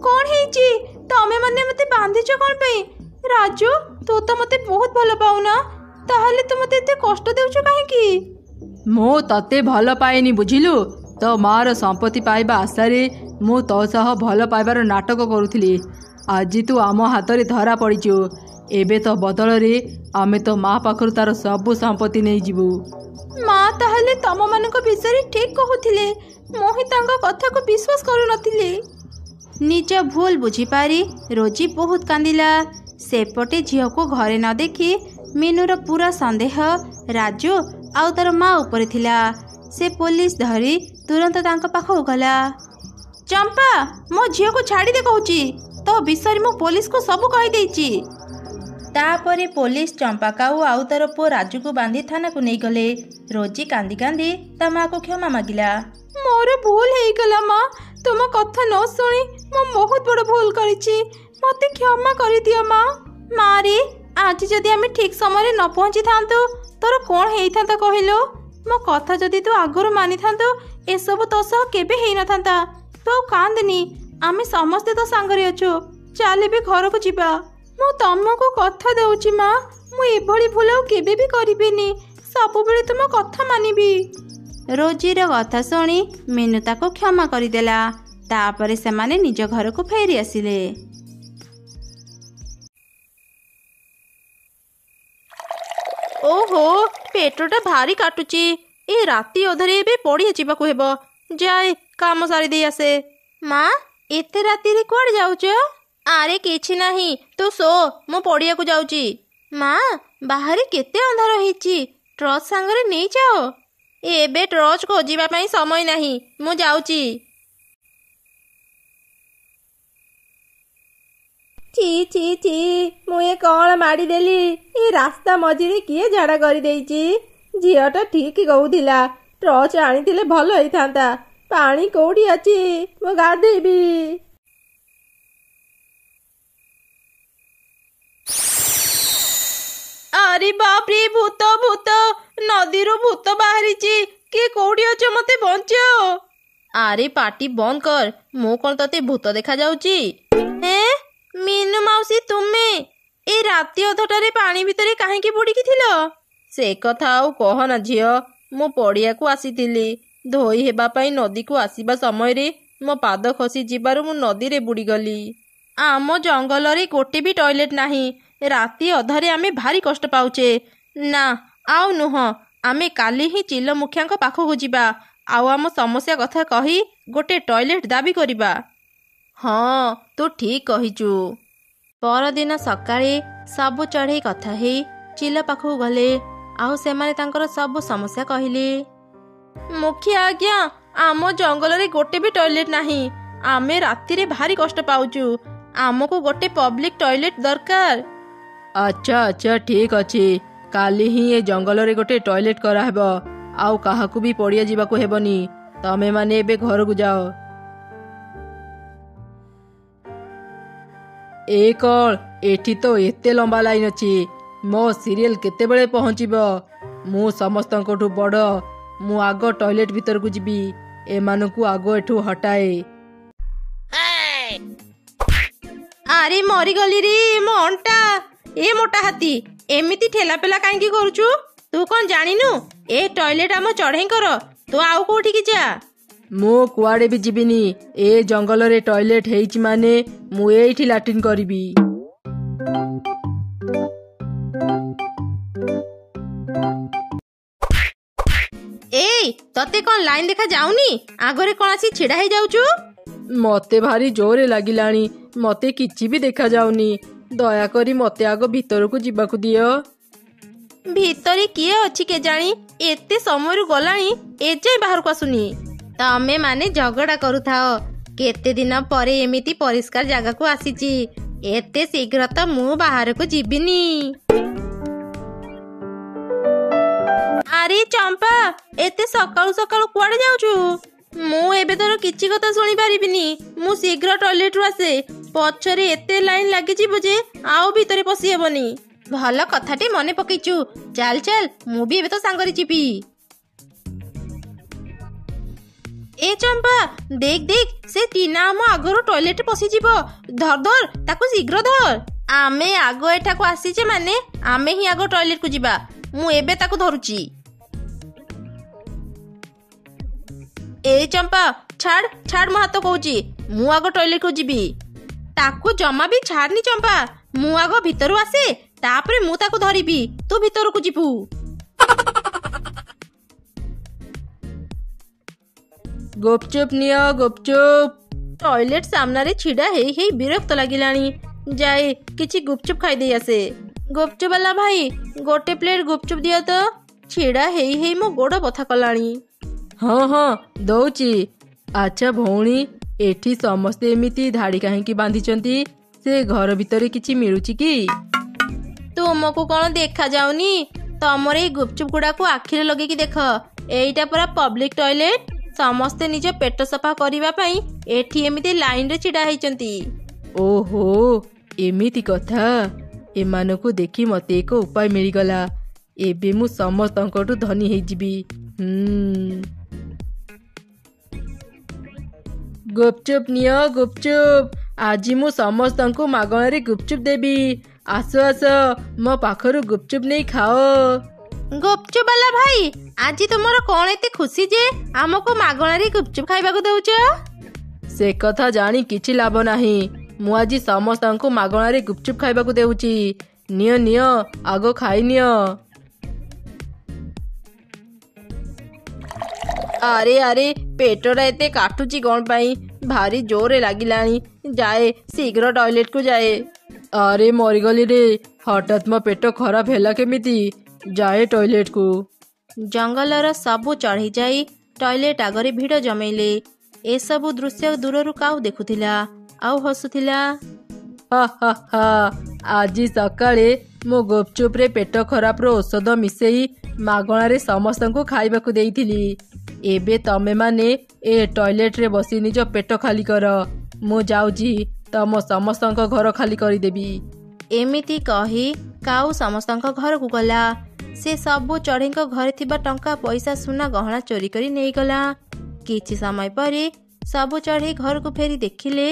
କ'ଣ ହେଇଛି? ତମେ ମାନେ ମତେ ବାନ୍ଧିଛ କ'ଣ ପାଇଁ? ରାଜୁ, ତୁ ତ ମତେ ବହୁତ ଭଲ ପାଉନା, ତାହେଲେ ତୁ ମତେ ଏତେ କଷ୍ଟ ଦେଉଛୁ କାହିଁକି? ମୁଁ ତତେ ଭଲ ପାଏନି ବୁଝିଲୁ? ତୋ ମାର ସମ୍ପତ୍ତି ପାଇବା ଆଶାରେ ମୁଁ ତୋ ସହ ଭଲ ପାଇବାର ନାଟକ କରୁଥିଲି। ଆଜି ତୁ ଆମ ହାତରେ ଧରା ପଡ଼ିଛୁ। ଏବେ ତୋ ବଦଳରେ ଆମେ ତୋ ମା ପାଖରୁ ତାର ସବୁ ସମ୍ପତ୍ତି ନେଇଯିବୁ। ମା ତାହେଲେ ତମମାନଙ୍କ ବିଷୟରେ ଠିକ୍ କହୁଥିଲେ, ମୁଁ ହିଁ ତାଙ୍କ କଥାକୁ ବିଶ୍ୱାସ କରୁନଥିଲି। ନିଜ ଭୁଲ ବୁଝିପାରି ରୋଜି ବହୁତ କାନ୍ଦିଲା। ସେପଟେ ଝିଅକୁ ଘରେ ନ ଦେଖି ମିନୁର ପୁରା ସନ୍ଦେହ ରାଜୁ ଆଉ ତାର ମା ଉପରେ ଥିଲା। ସେ ପୋଲିସ ଧରି ତୁରନ୍ତ ତାଙ୍କ ପାଖକୁ ଗଲା। ଚମ୍ପା, ମୋ ଝିଅକୁ ଛାଡ଼ିଦେ କହୁଛି। ତୋ ବିଷୟରେ ମୁଁ ପୋଲିସକୁ ସବୁ କହିଦେଇଛି। ତାପରେ ପୋଲିସ ଚମ୍ପା କାଉ ଆଉ ତାର ପୁଅ ରାଜୁକୁ ବାନ୍ଧି ଥାନାକୁ ନେଇଗଲେ। ରୋଜି କାନ୍ଦି କାନ୍ଦି ତା ମାକୁ କ୍ଷମା ମାଗିଲା। ମୋର ଭୁଲ ହେଇଗଲା ମା, ତୁମ କଥା ନ ଶୁଣି ମୁଁ ବହୁତ ବଡ଼ ଭୁଲ କରିଛି, ମତେ କ୍ଷମା କରିଦିଅ ମା। ମାରେ, ଆଜି ଯଦି ଆମେ ଠିକ ସମୟରେ ନ ପହଞ୍ଚିଥାନ୍ତୁ ତୋର କ'ଣ ହେଇଥାନ୍ତା କହିଲୁ? ମୋ କଥା ଯଦି ତୁ ଆଗରୁ ମାନିଥାନ୍ତୁ ଏସବୁ ତୋ ସହ କେବେ ହେଇନଥାନ୍ତା। ତୁ ଆଉ କାନ୍ଦେନି, ଆମେ ସମସ୍ତେ ତୋ ସାଙ୍ଗରେ ଅଛୁ। ଚାଲ ଏବେ ଘରକୁ ଯିବା। ମୁଁ ତମକୁ କଥା ଦେଉଛି ମା, ମୁଁ ଏଭଳି ଭୁଲ ଆଉ କେବେ ବି କରିବିନି, ସବୁବେଳେ ତୁମ କଥା ମାନିବି। ରୋଜିର କଥା ଶୁଣି ମିନୁ ତାକୁ କ୍ଷମା କରିଦେଲା। ତାପରେ ସେମାନେ ନିଜ ଘରକୁ ଫେରି ଆସିଲେ। ଓହୋ, ପେଟଟା ଭାରି କାଟୁଛି। ଏ ରାତି ଅଧରେ ଏବେ ପଡ଼ିଆ ଯିବାକୁ ହେବ। ଯାଏ କାମ ସାରିଦେଇ ଆସେ। ମା, ଏତେ ରାତିରେ କୁଆଡ଼େ ଯାଉଛ? ଆରେ କିଛି ନାହିଁ, ତୁ ଶୋ, ମୁଁ ପଡ଼ିଆକୁ ଯାଉଛି। ମା, ବାହାରେ କେତେ ଅନ୍ଧାର ହେଇଛି, ଟର୍ଚ୍ଚ ସାଙ୍ଗରେ ନେଇଯାଅ। ଏବେ ଟର୍ଚ୍ଚ ଖୋଜିବା ପାଇଁ ସମୟ ନାହିଁ, ମୁଁ ଯାଉଛି। ଛି ଛି ଛି, ମୁଁ ଏ କ'ଣ ମାଡ଼ିଦେଲି? ଏ ରାସ୍ତା ମଝିରେ କିଏ ଝାଡ଼ା କରିଦେଇଛି? ଝିଅଟା ଠିକ କହୁଥିଲା, ଟର୍ଚ୍ଚ ଆଣିଥିଲେ ଭଲ ହେଇଥାନ୍ତା। ପାଣି କୋଉଠି ଅଛି? ମୁଁ ଗାଧେଇବି। ଆରେ ବାପରେ, ଭୂତ ଭୂତ, ନଦୀରୁ ଭୂତ ବାହାରିଛି! କିଏ କୋଉଠି ଅଛ, ମତେ ବଞ୍ଚାଅ! ଆରେ ପାଟି ବନ୍ଦ କର, ମୁଁ କ'ଣ ତତେ ଭୂତ ଦେଖାଯାଉଛି? ହେଁ, ମିନୁ ମାଉସୀ ତୁମେ ଏ ରାତି ଅଧଟାରେ ପାଣି ଭିତରେ କାହିଁକି ବୁଡ଼ିକି ଥିଲ? ସେ କଥା ଆଉ କହନା ଝିଅ, ମୁଁ ପଡ଼ିଆକୁ ଆସିଥିଲି ଧୋଇ ହେବା ପାଇଁ। ନଦୀକୁ ଆସିବା ସମୟରେ ମୋ ପାଦ ଖସି ଯିବାରୁ ମୁଁ ନଦୀରେ ବୁଡ଼ିଗଲି। ଆମ ଜଙ୍ଗଲରେ ଗୋଟେ ବି ଟଏଲେଟ୍ ନାହିଁ, ରାତି ଅଧରେ ଆମେ ଭାରି କଷ୍ଟ ପାଉଛେ। ନା ଆଉ ନୁହଁ, ଆମେ କାଲି ହିଁ ଚିଲ ମୁଖିଆଙ୍କ ପାଖକୁ ଯିବା ଆଉ ଆମ ସମସ୍ୟା କଥା କହି ଗୋଟେ ଟଏଲେଟ୍ ଦାବି କରିବା। ହଁ, ତୁ ଠିକ୍ କହିଛୁ। ପରଦିନ ସକାଳେ ସବୁ ଚଢ଼େଇ କଥା ହେଇ ଚିଲ ପାଖକୁ ଗଲେ ଆଉ ସେମାନେ ତାଙ୍କର ସବୁ ସମସ୍ୟା କହିଲେ। ମୁଖିଆ ଆଜ୍ଞା, ଆମ ଜଙ୍ଗଲରେ ଗୋଟେ ବି ଟଏଲେଟ୍ ନାହିଁ, ଆମେ ରାତିରେ ଭାରି କଷ୍ଟ ପାଉଛୁ, ଆମକୁ ଗୋଟେ ପବ୍ଲିକ ଟଏଲେଟ୍ ଦରକାର। ଆଚ୍ଛା ଆଚ୍ଛା, ଠିକ୍ ଅଛି, କାଲି ହିଁ ଏ ଜଙ୍ଗଲରେ ଗୋଟେ ଟଏଲେଟ୍ କରାହେବ, ଆଉ କାହାକୁ ବି ପଡ଼ିଆ ଯିବାକୁ ହେବନି। ତମେମାନେ ଏବେ ଘରକୁ ଯାଅ। ଏ କ'ଣ, ଏଠି ତ ଏତେ ଲମ୍ବା ଲାଇନ୍ ଅଛି, ମୋ ସିରିଏଲ କେତେବେଳେ ପହଞ୍ଚିବ? ମୁଁ ସମସ୍ତଙ୍କଠୁ ବଡ଼, ମୁଁ ଆଗ ଟଏଲେଟ୍ ଭିତରକୁ ଯିବି। ଏମାନଙ୍କୁ ଆଗ ଏଠୁ ହଟାଏ। ଆରେ ମରିଗଲି ରେ, ମୋ ଅଣ୍ଟା! ଏ ମୋଟା ହାତୀ, ଏମିତି ଠେଲା ପେଲା କାହିଁକି କରୁଛୁ? ତୁ କଣ ଜାଣିନୁ ଏ ଟଏଲେଟ ଆମ ଚଢ଼େଇଙ୍କର, ତୁ ଆଉ କୋଉଠିକି ଯା। ମୁଁ କୁଆଡ଼େ ବି ଯିବିନି। ଏ ଜଙ୍ଗଲରେ ଟଏଲେଟ ହେଇଛି ମାନେ ମୁଁ ଏଇଠି ଲାଟ୍ରିନ୍ କରିବି। ଏଇ, ତତେ କଣ ଲାଇନ ଦେଖା ଯାଉନି? ଆଗରେ କଣ ଆସି ଛିଡା ହେଇଯାଉଛୁ? ମତେ ଭାରି ଜୋରେ ଲାଗିଲାଣି, ମତେ କିଛି ବି ଦେଖାଯାଉନି। ଦୟାକରି ମତେ ଆଗ ଭିତରକୁ ଯିବାକୁ ଦିଅ। ଭିତରେ କିଏ ଅଛି କେଜାଣି, ଏତେ ସମୟରୁ ଗଲାଣି ଏଯାଏଁ ବାହାରକୁ ଆସୁନି। ତମେ ମାନେ ଝଗଡା କରୁଥାଅ। କେତେ ଦିନ ପରେ ଏମିତି ପରିଷ୍କାର ଜାଗାକୁ ଆସିଛି, ଏତେ ଶୀଘ୍ର ତ ମୁଁ ବାହାରକୁ ଯିବିନି। ଆରେ ଚମ୍ପା, ଏତେ ସକାଳୁ ସକାଳୁ କୁଆଡେ ଯାଉଛୁ? ମୁଁ ଏବେ ତୋର କିଛି କଥା ଶୁଣି ପାରିବିନି। ମୁଁ ଶୀଘ୍ର ଟଏଲେଟରୁ ଆସେ, ପଛରେ ଏତେ ଲାଇନ ଲାଗିଯିବ ଯେ ଆଉ ଭିତରେ ପଶି ହେବନି। ଭଲ କଥାଟି ମନେ ପକେଇଛୁ, ଚାଲ ଚାଲ, ମୁଁ ବି ଏବେ ତୋ ସାଙ୍ଗରେ ଯିବି। ଏ ଚମ୍ପା, ଦେଖ ଦେଖ, ସେ ଟିନା ଆମ ଆଗରୁ ଟଏଲେଟ ପଶିଯିବ। ଧର ଧର ତାକୁ, ଶୀଘ୍ର ଧର। ଆମେ ଆଗ ଏଠାକୁ ଆସିଛେ ମାନେ ଆମେ ହିଁ ଆଗ ଟଏଲେଟକୁ ଯିବା। ମୁଁ ଏବେ ତାକୁ ଧରୁଛି। ଏ ଚମ୍ପା, ଛାଡ ଛାଡ ମୋ ହାତ କହୁଛି, ମୁଁ ଆଗ ଟଏଲେଟକୁ ଯିବି। ତାକୁ ଜମା ବି ଛାଡନି ଚମ୍ପା, ମୁଁ ଆଗ ଭିତରୁ ଆସେ, ତାପରେ ମୁଁ ତାକୁ ଧରିବି, ତୁ ଭିତରକୁ ଯିବୁ। ଗୁପଚୁପ ନିଅ ଗୁପଚୁପ। ଟଏଲେଟ ସାମ୍ନାରେ ଛିଡା ହେଇ ହେଇ ବିରକ୍ତ ଲାଗିଲାଣି। ଯାଏ କିଛି ଗୁପଚୁପ ଖାଇଦେଇ ଆସେ। ଗୁପଚୁପ ବାଲା ଭାଇ, ଗୋଟେ ପ୍ଲେଟ ଗୁପଚୁପ ଦିଅ ତ, ଛିଡା ହେଇ ହେଇ ମୋ ଗୋଡ ବଥା କଲାଣି। ହଁ ହଁ, ଦଉଛି। ଆଚ୍ଛା ଭଉଣୀ, ଏଠି ସମସ୍ତେ ଏମିତି ଧାଡ଼ି କାହିଁକି ବାନ୍ଧିଛନ୍ତି? ସେ ଘର ଭିତରେ କିଛି ମିଳୁଛି କି? ତୁମକୁ କଣ ଦେଖା ଯାଉନି? ତମର ଏଇ ଗୁପଚୁପ ଗୁଡାକୁ ଆଖିରେ ଲଗେଇକି ଦେଖ। ଏଇଟା ପରା ପବ୍ଲିକ ଟଏଲେଟ। ସମସ୍ତେ ନିଜ ପେଟ ସଫା କରିବା ପାଇଁ ଏଠି ଏମିତି ଲାଇନରେ ଛିଡା ହେଇଛନ୍ତି। ଓହୋ, ଏମିତି କଥା। ଏମାନଙ୍କୁ ଦେଖି ମତେ ଏକ ଉପାୟ ମିଳିଗଲା। ଏବେ ମୁଁ ସମସ୍ତଙ୍କଠୁ ଧନୀ ହେଇଯିବି। ଗୁପଚୁପ ନିଅ ଗୁପଚୁପ, ଆଜି ମୁଁ ସମସ୍ତଙ୍କୁ ମାଗଣାରେ ଗୁପଚୁପ ଦେବି। ଆସ ଆସ, ମୋ ପାଖରୁ ଗୁପଚୁପ ନେଇ ଖାଅ। ଗୁପଚୁପ ବାଲା ଭାଇ, ଆଜି ତୁମର କଣ ଏତେ ଖୁସି ଯେ ଆମକୁ ମାଗଣାରେ ଗୁପଚୁପ ଖାଇବାକୁ ଦଉଛ? ସେ କଥା ଜାଣି କିଛି ଲାଭ ନାହିଁ। ମୁଁ ଆଜି ସମସ୍ତଙ୍କୁ ମାଗଣାରେ ଗୁପଚୁପ ଖାଇବାକୁ ଦେଉଛି। ନିଅ ନିଅ, ଆଗ ଖାଇ ନିଅ। ଆରେ ଆରେ, ପେଟଟା ଏତେ କାଟୁଛି କଣ ପାଇଁ? ଭାରି ଜୋରେ ଲାଗିଲାଣି। ଯାଏ ଶୀଘ୍ର ଟଏଲେଟକୁ ଯାଏ। ଆରେ ମରିଗଲି ରେ, ହଠାତ୍ ମୋ ପେଟ ଖରାପ ହେଲା କେମିତି? ଯାଏ ଟଏଲେଟକୁ। ଜଙ୍ଗଲର ସବୁ ଚଢ଼େଇ ଯାଇ ଟଏଲେଟ ଆଗରେ ଭିଡ଼ ଜମେଇଲେ। ଏସବୁ ଦୃଶ୍ୟ ଦୂରରୁ କାଉ ଦେଖୁଥିଲା ଆଉ ହସୁଥିଲା। ହା ହା ହା, ଆଜି ସକାଳେ ମୁଁ ଗୁପଚୁପରେ ପେଟ ଖରାପର ଔଷଧ ମିଶେଇ ମାଗଣାରେ ସମସ୍ତଙ୍କୁ ଖାଇବାକୁ ଦେଇଥିଲି। ଏବେ ତମେମାନେ ଏ ଟଏଲେଟରେ ବସି ନିଜ ପେଟ ଖାଲି କର। ମୁଁ ଯାଉଛି ତମ ସମସ୍ତଙ୍କ ଘର ଖାଲି କରିଦେବି। ଏମିତି କହି କାଉ ସମସ୍ତଙ୍କ ଘରକୁ ଗଲା। ସେ ସବୁ ଚଢ଼େଇଙ୍କ ଘରେ ଥିବା ଟଙ୍କା ପଇସା ସୁନା ଗହଣା ଚୋରି କରି ନେଇଗଲା। କିଛି ସମୟ ପରେ ସବୁ ଚଢ଼େଇ ଘରକୁ ଫେରି ଦେଖିଲେ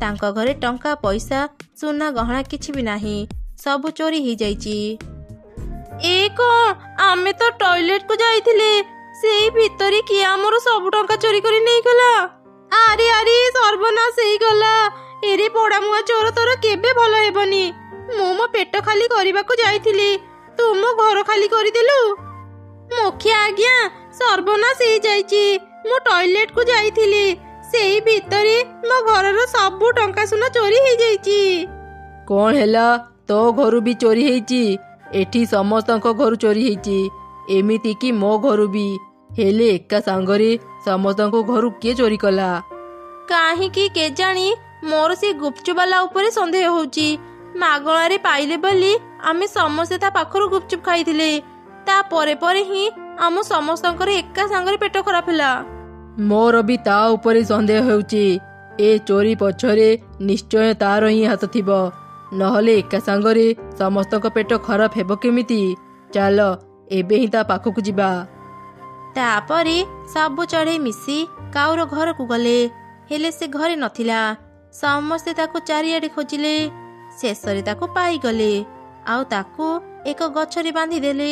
ତାଙ୍କ ଘରେ ଟଙ୍କା ପଇସା ସୁନା ଗହଣା କିଛି ବି ନାହିଁ, ସବୁ ଚୋରି ହେଇଯାଇଛି। ଏ କଣ, ଆମେ ତ ଟଏଲେଟକୁ ଯାଇଥିଲେ, ସେଇ ଭିତରେ କିଏ ଆମର ସବୁ ଟଙ୍କା ଚୋରି କରି ନେଇଗଲା। ଆରେ ଆରେ, ସର୍ବନାଶ ହେଇଗଲା। ଏରେ ପୋଡାମୁଆ ଚୋର, ତୋର କେବେ ଭଲ ହେବନି। ମୁଁ ମୋ ପେଟ ଖାଲି କରିବାକୁ ଯାଇଥିଲି, ତୁ ମୋ ଘର ଖାଲି କରିଦେଲୁ। ମୁଖିଆ ଆଜ୍ଞା, ସର୍ବନାଶ ହେଇଯାଇଛି। ମୁଁ ଟଏଲେଟକୁ ଯାଇଥିଲି, ସେଇ ଭିତରେ ମୋ ଘରର ସବୁ ଟଙ୍କା ସୁନା ଚୋରି ହେଇଯାଇଛି। କଣ ହେଲା, ତୋ ଘରୁ ବି ଚୋରି ହେଇଛି? ଏଠି ସମସ୍ତଙ୍କ ଘରୁ ଚୋରି ହେଇଛି, ଏମିତି କି ମୋ ଘରୁ ବି। ହେଲେ ଏକା ସାଙ୍ଗରେ ସମସ୍ତଙ୍କ ଘରୁ କିଏ ଚୋରି କଲା? କାହିଁକି କେଜାଣି, ମୋର ସେ ଗୁପଚୁପ ବାଲା ଉପରେ ସନ୍ଦେହ ହଉଛି। ମାଗଣାରେ ପାଇଲେ ବୋଲି ଆମେ ସମସ୍ତେ ତା ପାଖରୁ ଗୁପଚୁପ ଖାଇଥିଲେ। ତା ପରେ ପରେ ହିଁ ଆମ ସମସ୍ତଙ୍କର ଏକା ସାଙ୍ଗରେ ପେଟ ଖରାପ ହେଲା। ମୋର ବି ତା ଉପରେ ସନ୍ଦେହ ହେଉଛି। ଏ ଚୋରି ପଛରେ ନିଶ୍ଚୟ ତାର ହିଁ ହାତ ଥିବ, ନହେଲେ ଏକା ସାଙ୍ଗରେ ସମସ୍ତଙ୍କ ପେଟ ଖରାପ ହେବ କେମିତି? ଚାଲ ଏବେ ହିଁ ତା ପାଖକୁ ଯିବା। ତାପରେ ସବୁ ଚଢ଼େଇ ମିଶି କାଉର ଘରକୁ ଗଲେ। ହେଲେ ସେ ଘରେ ନଥିଲା। ସମସ୍ତେ ତାକୁ ଚାରିଆଡ଼େ ଖୋଜିଲେ, ଶେଷରେ ତାକୁ ପାଇଗଲେ ଆଉ ତାକୁ ଏକ ଗଛରେ ବାନ୍ଧିଦେଲେ।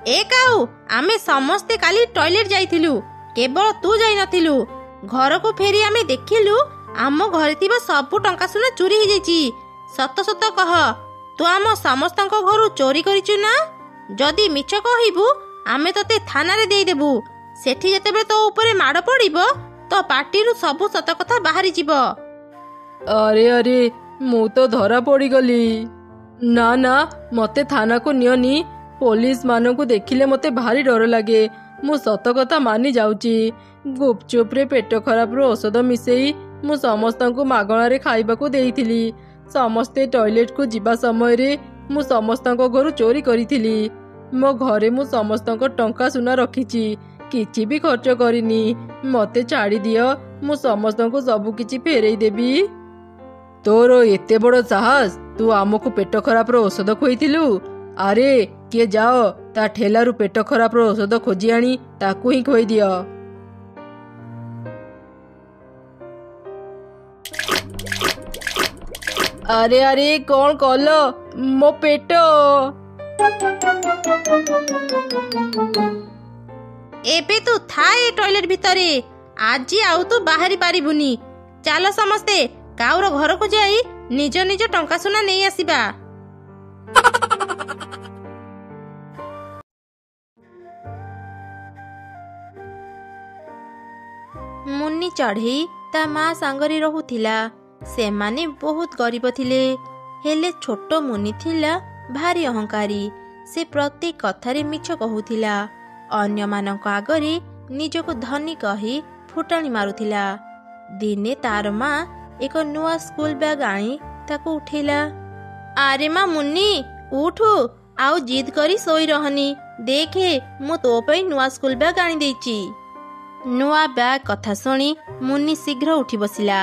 ଏ କାଉ, ଆମେ ସମସ୍ତେ କାଲି ଟଏଲେଟ ଯାଇଥିଲୁ, କେବଳ ତୁ ଯାଇନଥିଲୁ। ଘରକୁ ଫେରି ଆମେ ଦେଖିଲୁ ଆମ ଘରେ ଥିବା ସବୁ ଟଙ୍କା ସୁନା ଚୋରି ହେଇଯାଇଛି। ସତ ସତ କହ, ତୁ ଆମ ସମସ୍ତଙ୍କ ଘରୁ ଚୋରି କରିଛୁ ନା? ଯଦି ମିଛ କହିବୁ ଆମେ ତତେ ଥାନାରେ ଦେଇଦେବୁ। ସେଠି ଯେତେବେଳେ ତୋ ଉପରେ ମାଡ଼ ପଡ଼ିବ ତୋ ପାଟିରୁ ସବୁ ସତ କଥା ବାହାରିଯିବ। ଆରେ ଆରେ, ମୁଁ ତ ଧରା ପଡ଼ିଗଲି। ନା ନା, ମତେ ଥାନାକୁ ନିଅନି। ପୋଲିସ ମାନଙ୍କୁ ଦେଖିଲେ ମତେ ଭାରି ଡର ଲାଗେ। ମୁଁ ସତ କଥା ମାନି ଯାଉଛି। ଗୁପଚୁପରେ ପେଟ ଖରାପର ଔଷଧ ମିଶେଇ ମୁଁ ସମସ୍ତଙ୍କୁ ମାଗଣାରେ ଖାଇବାକୁ ଦେଇଥିଲି। ସମସ୍ତେ ଟଏଲେଟକୁ ଯିବା ସମୟରେ ମୁଁ ସମସ୍ତଙ୍କ ଘରୁ ଚୋରି କରିଥିଲି। ମୋ ଘରେ ମୁଁ ସମସ୍ତଙ୍କ ଟଙ୍କା ସୁନା ରଖିଛି, କିଛି ବି ଖର୍ଚ୍ଚ କରିନି। ମତେ ଛାଡ଼ିଦିଅ, ମୁଁ ସମସ୍ତଙ୍କୁ ସବୁ କିଛି ଫେରେଇ ଦେବି। ତୋର ଏତେ ବଡ଼ ସାହସ, ତୁ ଆମକୁ ପେଟ ଖରାପର ଔଷଧ ଖୋଇଥିଲୁ? ଆରେ କିଏ ଯାଅ, ତା ଠେଲାରୁ ପେଟ ଖରାପର ଔଷଧ ଖୋଜି ଆଣି ତାକୁ ହିଁ ଖୋଇଦିଅ। ଆରେ ଆରେ, କଣ କଲ? ମୋ ପେଟ! ଏବେ ତୁ ଥା ଏ ଟଏଲେଟ ଭିତରେ, ଆଜି ଆଉ ତୁ ବାହାରି ପାରିବୁନି। ଚାଲ ସମସ୍ତେ କାଉର ଘରକୁ ଯାଇ ନିଜ ନିଜ ଟଙ୍କା ସୁନା ନେଇ ଆସିବା। ମୁନି ଚଢ଼େଇ ତା ମା ସାଙ୍ଗରେ ରହୁଥିଲା। ସେମାନେ ବହୁତ ଗରିବ ଥିଲେ। ହେଲେ ଛୋଟ ମୁନି ଥିଲା ଭାରି ଅହଙ୍କାରୀ। ସେ ପ୍ରତି କଥାରେ ମିଛ କହୁଥିଲା। ଅନ୍ୟମାନଙ୍କ ଆଗରେ ନିଜକୁ ଧନୀ କହି ଫୁଟାଣି ମାରୁଥିଲା। ଦିନେ ତାର ମା ଏକ ନୂଆ ସ୍କୁଲ ବ୍ୟାଗ ଆଣି ତାକୁ ଉଠେଇଲା। ଆରେ ମା ମୁନି, ଉଠୁ, ଆଉ ଜିଦ୍ କରି ଶୋଇ ରହନି। ଦେଖେ, ମୁଁ ତୋ ପାଇଁ ନୂଆ ସ୍କୁଲ ବ୍ୟାଗ ଆଣିଦେଇଛି। ନୂଆ ବ୍ୟାଗ କଥା ଶୁଣି ମୁନି ଶୀଘ୍ର ଉଠି ବସିଲା।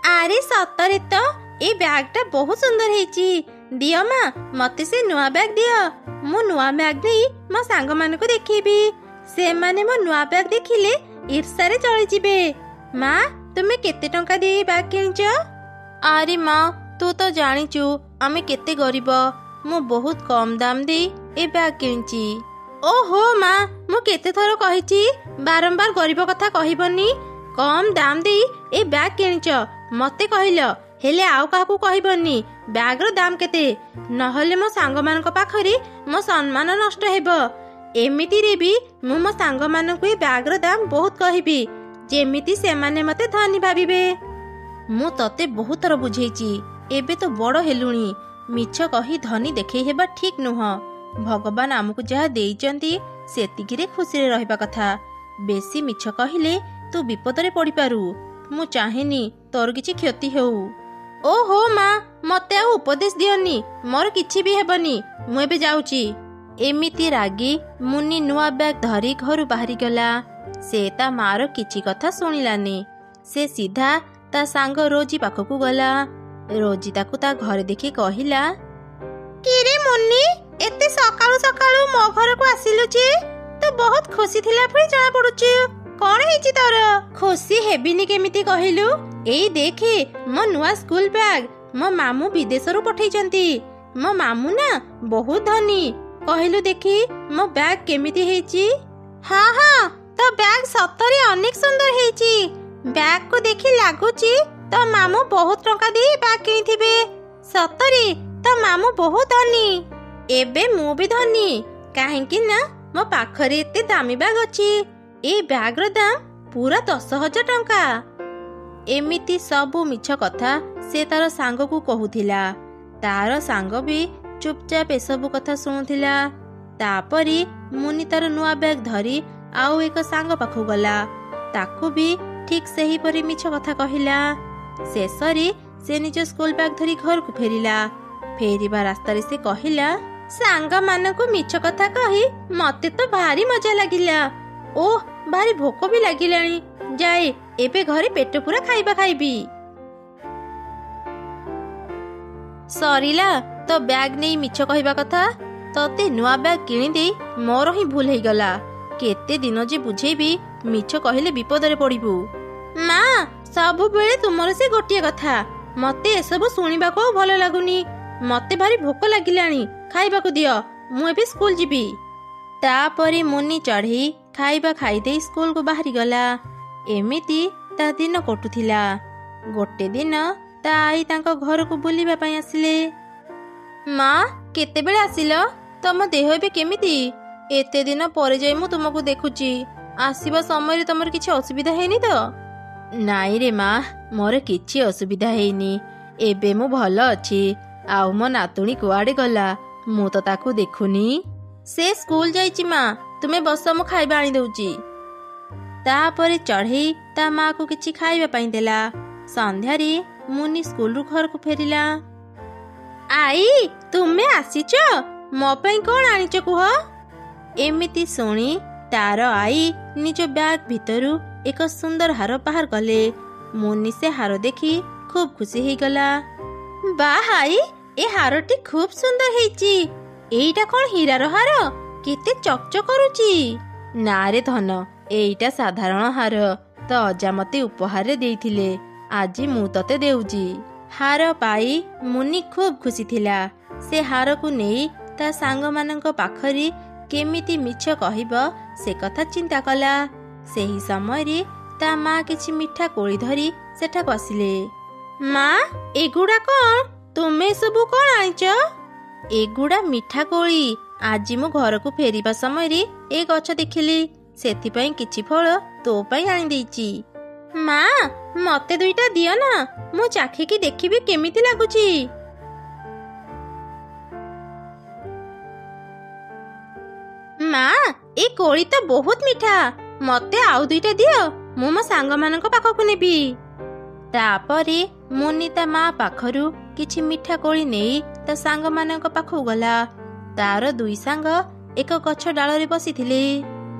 ଆରେ ସତରେ ତ, ଏ ବ୍ୟାଗଟା ବହୁତ ସୁନ୍ଦର ହେଇଛି। ଦିଅ ମା, ମତେ ସେ ନୂଆ ବ୍ୟାଗ ଦିଅ। ମୁଁ ନୂଆ ବ୍ୟାଗ ନେଇ ମୋ ସାଙ୍ଗମାନଙ୍କୁ ଦେଖେଇବି। ସେମାନେ ମୋ ନୂଆ ବ୍ୟାଗ ଦେଖିଲେ ଈର୍ଷାରେ ଚଳିଯିବେ। ମା, ତୁମେ କେତେ ଟଙ୍କା ଦେଇ ବ୍ୟାଗ କିଣିଛ? ଆରେ ମା, ତୁ ତ ଜାଣିଛୁ ଆମେ କେତେ ଗରିବ। ମୁଁ ବହୁତ କମ ଦାମ ଦେଇ ଏ ବ୍ୟାଗ କିଣିଛି। ଓହୋ ମା, ମୁଁ କେତେ ଥର କହିଛି ବାରମ୍ବାର ଗରିବ କଥା କହିବନି। କମ ଦାମ ଦେଇ ଏ ବ୍ୟାଗ କିଣିଛ ମତେ କହିଲ, ହେଲେ ଆଉ କାହାକୁ କହିବନି ବ୍ୟାଗର ଦାମ କେତେ, ନହେଲେ ମୋ ସାଙ୍ଗମାନଙ୍କ ପାଖରେ ମୋ ସମ୍ମାନ ନଷ୍ଟ ହେବ। ଏମିତିରେ ବି ମୁଁ ମୋ ସାଙ୍ଗମାନଙ୍କୁ ଏ ବ୍ୟାଗର ଦାମ ବହୁତ କହିବି, ଯେମିତି ସେମାନେ ମତେ ଧନୀ ଭାବିବେ। ମୁଁ ତତେ ବହୁତ ଥର ବୁଝେଇଛି, ଏବେ ତ ବଡ଼ ହେଲୁଣି, ମିଛ କହି ଧନୀ ଦେଖେଇ ହେବା ଠିକ୍ ନୁହଁ। ଭଗବାନ ଆମକୁ ଯାହା ଦେଇଛନ୍ତି ସେତିକିରେ ଖୁସିରେ ରହିବା କଥା। ବେଶୀ ମିଛ କହିଲେ ତୁ ବିପଦରେ ପଡ଼ିପାରୁ। ମୁଁ ଚାହେଁନି ତୋର କିଛି କ୍ଷତି ହେଉ। ଓହୋ ମା, ମତେ ଆଉ ଉପଦେଶ ଦିଅନି, ମୋର କିଛି ବି ହେବନି, ମୁଁ ଏବେ ଯାଉଛି। ଏମିତି ରାଗି ମୁନି ନୂଆ ବ୍ୟାଗ ଧରି ଘରୁ ବାହାରିଗଲା। ସେ ତା ମାର କିଛି କଥା ଶୁଣିଲାନି। ସେ ସିଧା ତା ସାଙ୍ଗ ରୋଜି ପାଖକୁ ଗଲା। ରୋଜି ତାକୁ ତା ଘରେ ଦେଖି କହିଲା, କିରେ ମୁନି, ଏତେ ସକାଳୁ ସକାଳୁ ମୋ ଘରକୁ ଆସିଲୁ ଯେ? ତୁ ବହୁତ ଖୁସି ଥିଲା ଭଳି ଜଣା ପଡୁଛୁ। କଣ ହେଇଛି ତୋର? ଖୁସି ହେବିନି କେମିତି କହିଲୁ? ଏଇ ଦେଖେ ମୋ ନୂଆ ସ୍କୁଲ ବ୍ୟାଗ, ମୋ ମାମୁଁ ବିଦେଶରୁ ପଠେଇଛନ୍ତି। ମୋ ମାମୁଁ ନା ବହୁତ ଧନୀ। କହିଲୁ ଦେଖି ମୋ ବ୍ୟାଗ କେମିତି ହେଇଛି? ହଁ ହଁ, ତୋ ବ୍ୟାଗ ସତରେ ଅନେକ ସୁନ୍ଦର ହେଇଛି। ବ୍ୟାଗକୁ ଦେଖି ଲାଗୁଛି ତୋ ମାମୁଁ ବହୁତ ଟଙ୍କା ଦେଇ ବ୍ୟାଗ କିଣିଥିବେ। ସତରେ ତୋ ମାମୁଁ ବହୁତ ଧନୀ। ଏବେ ମୁଁ ବି ଧନୀ, କାହିଁକି ନା ମୋ ପାଖରେ ଏତେ ଦାମୀ ବ୍ୟାଗ ଅଛି। ଏଇ ବ୍ୟାଗର ଦାମ ପୁରା 10,000 ଟଙ୍କା। ଏମିତି ସବୁ ମିଛ କଥା ସେ ତାର ସାଙ୍ଗକୁ କହୁଥିଲା। ତାର ସାଙ୍ଗ ବି ଚୁପଚାପ ଏସବୁ କଥା ଶୁଣୁଥିଲା। ତାପରେ ମୁନି ତାର ନୂଆ ବ୍ୟାଗ ଧରି ଆଉ ଏକ ସାଙ୍ଗ ପାଖକୁ ଗଲା। ତାକୁ ବି ଠିକ ସେହିପରି ମିଛ କଥା କହିଲା। ଶେଷରେ ସେ ନିଜ ସ୍କୁଲ ବ୍ୟାଗ ଧରି ଘରକୁ ଫେରିଲା। ଫେରିବା ରାସ୍ତାରେ ସେ କହିଲା, ସାଙ୍ଗମାନଙ୍କୁ ମିଛ କଥା କହି ମତେ ତ ଭାରି ମଜା ଲାଗିଲା। ଓହ, ଭାରି ଭୋକ ବି ଲାଗିଲାଣି। ଯାଏ ଏବେ ଘରେ ପେଟ ପୁରା ଖାଇବା ଖାଇବି। ସରିଲା ତ ବ୍ୟାଗ ନେଇ ମିଛ କହିବା କଥା। ତତେ ନୂଆ ବ୍ୟାଗ କିଣିଦେଇ ମୋର ହିଁ ଭୁଲ ହେଇଗଲା। କେତେ ଦିନ ଯେ ବୁଝେଇବି, ମିଛ କହିଲେ ବିପଦରେ ପଡ଼ିବୁ। ମା, ସବୁବେଳେ ତୁମର ସେ ଗୋଟିଏ କଥା। ମତେ ଏସବୁ ଶୁଣିବାକୁ ଆଉ ଭଲ ଲାଗୁନି। ମତେ ଭାରି ଭୋକ ଲାଗିଲାଣି, ଖାଇବାକୁ ଦିଅ, ମୁଁ ଏବେ ସ୍କୁଲ ଯିବି। ତାପରେ ମୁନି ଚଢ଼େଇ ଖାଇବା ଖାଇଦେଇ ସ୍କୁଲକୁ ବାହାରିଗଲା। ଏମିତି ତା ଦିନ କଟୁଥିଲା। ଗୋଟେ ଦିନ ତା ଆଈ ତାଙ୍କ ଘରକୁ ବୁଲିବା ପାଇଁ ଆସିଲେ। ମା, କେତେବେଳେ ଆସିଲ? ତମ ଦେହ ଏବେ କେମିତି? ଏତେ ଦିନ ପରେ ଯାଇ ମୁଁ ତୁମକୁ ଦେଖୁଛି। ଆସିବା ସମୟରେ ତମର କିଛି ଅସୁବିଧା ହେଇନି ତ? ନାଇଁ ରେ ମା, ମୋର କିଛି ଅସୁବିଧା ହେଇନି। ଏବେ ମୁଁ ଭଲ ଅଛି। ଆଉ ମୋ ନାତୁଣୀ କୁଆଡ଼େ ଗଲା? ମୁଁ ତ ତାକୁ ଦେଖୁନି। ସେ ସ୍କୁଲ ଯାଇଛି ମା। ତୁମେ ବସ, ମୁଁ ଖାଇବା ଆଣିଦଉଛି। ତାପରେ ଚଢ଼େଇ ତା ମାକୁ କିଛି ଖାଇବା ପାଇଁ ଦେଲା। ସନ୍ଧ୍ୟାରେ ମୁନି ସ୍କୁଲରୁ ଘରକୁ ଫେରିଲା। ଆଈ, ତୁମେ ଆସିଛ? ମୋ ପାଇଁ କଣ ଆଣିଛ କୁହ? ଏମିତି ଶୁଣି ତାର ଆଈ ନିଜ ବ୍ୟାଗ ଭିତରୁ ଏକ ସୁନ୍ଦର ହାର ବାହାର କଲେ। ମୁନି ସେ ହାର ଦେଖି ଖୁବ୍ ଖୁସି ହେଇଗଲା। ବାଃ ଆଈ, ଏ ହାରଟି ଖୁବ୍ ସୁନ୍ଦର ହେଇଛି। ଏଇଟା କଣ ହୀରାର ହାର? କେତେ ଚକଚକ କରୁଛି। ନା ରେ ଧନ, ଏଇଟା ସାଧାରଣ ହାର। ତ ଅଜା ମତେ ଉପହାରରେ ଦେଇଥିଲେ, ଆଜି ମୁଁ ତତେ ଦେଉଛି। ହାର ପାଇ ମୁନି ଖୁବ୍ ଖୁସି ଥିଲା। ସେ ହାରକୁ ନେଇ ତା ସାଙ୍ଗମାନଙ୍କ ପାଖରେ କେମିତି ମିଛ କହିବ ସେ କଥା ଚିନ୍ତା କଲା। ସେହି ସମୟରେ ତା ମା କିଛି ମିଠା କୋଳି ଧରି ସେଠାକୁ ଆସିଲେ। ମା, ଏଗୁଡ଼ା କଣ? ତୁମେ ସବୁ କଣ ଆଣିଛ? ଏଗୁଡ଼ା ମିଠା କୋଳି। ଆଜି ମୁଁ ଘରକୁ ଫେରିବା ସମୟରେ ଏ ଗଛ ଦେଖିଲି, ସେଥିପାଇଁ କିଛି ଫଳ ତୋ ପାଇଁ ଆଣିଦେଇଛି। ମା, ମତେ ଦୁଇଟା ଦିଅ ନା, ମୁଁ ଚାଖିକି ଦେଖିବି କେମିତି ଲାଗୁଛି। ମା, ଏ କୋଳି ତ ବହୁତ ମିଠା। ମତେ ଆଉ ଦୁଇଟା ଦିଅ, ମୁଁ ମୋ ସାଙ୍ଗମାନଙ୍କ ପାଖକୁ ନେବି। ତାପରେ ମୁନି ତା ମା ପାଖରୁ କିଛି ମିଠା କୋଳି ନେଇ ତା ସାଙ୍ଗମାନଙ୍କ ପାଖକୁ ଗଲା। ତାର ଦୁଇ ସାଙ୍ଗ ଏକ ଗଛ ଡାଳରେ ବସିଥିଲେ।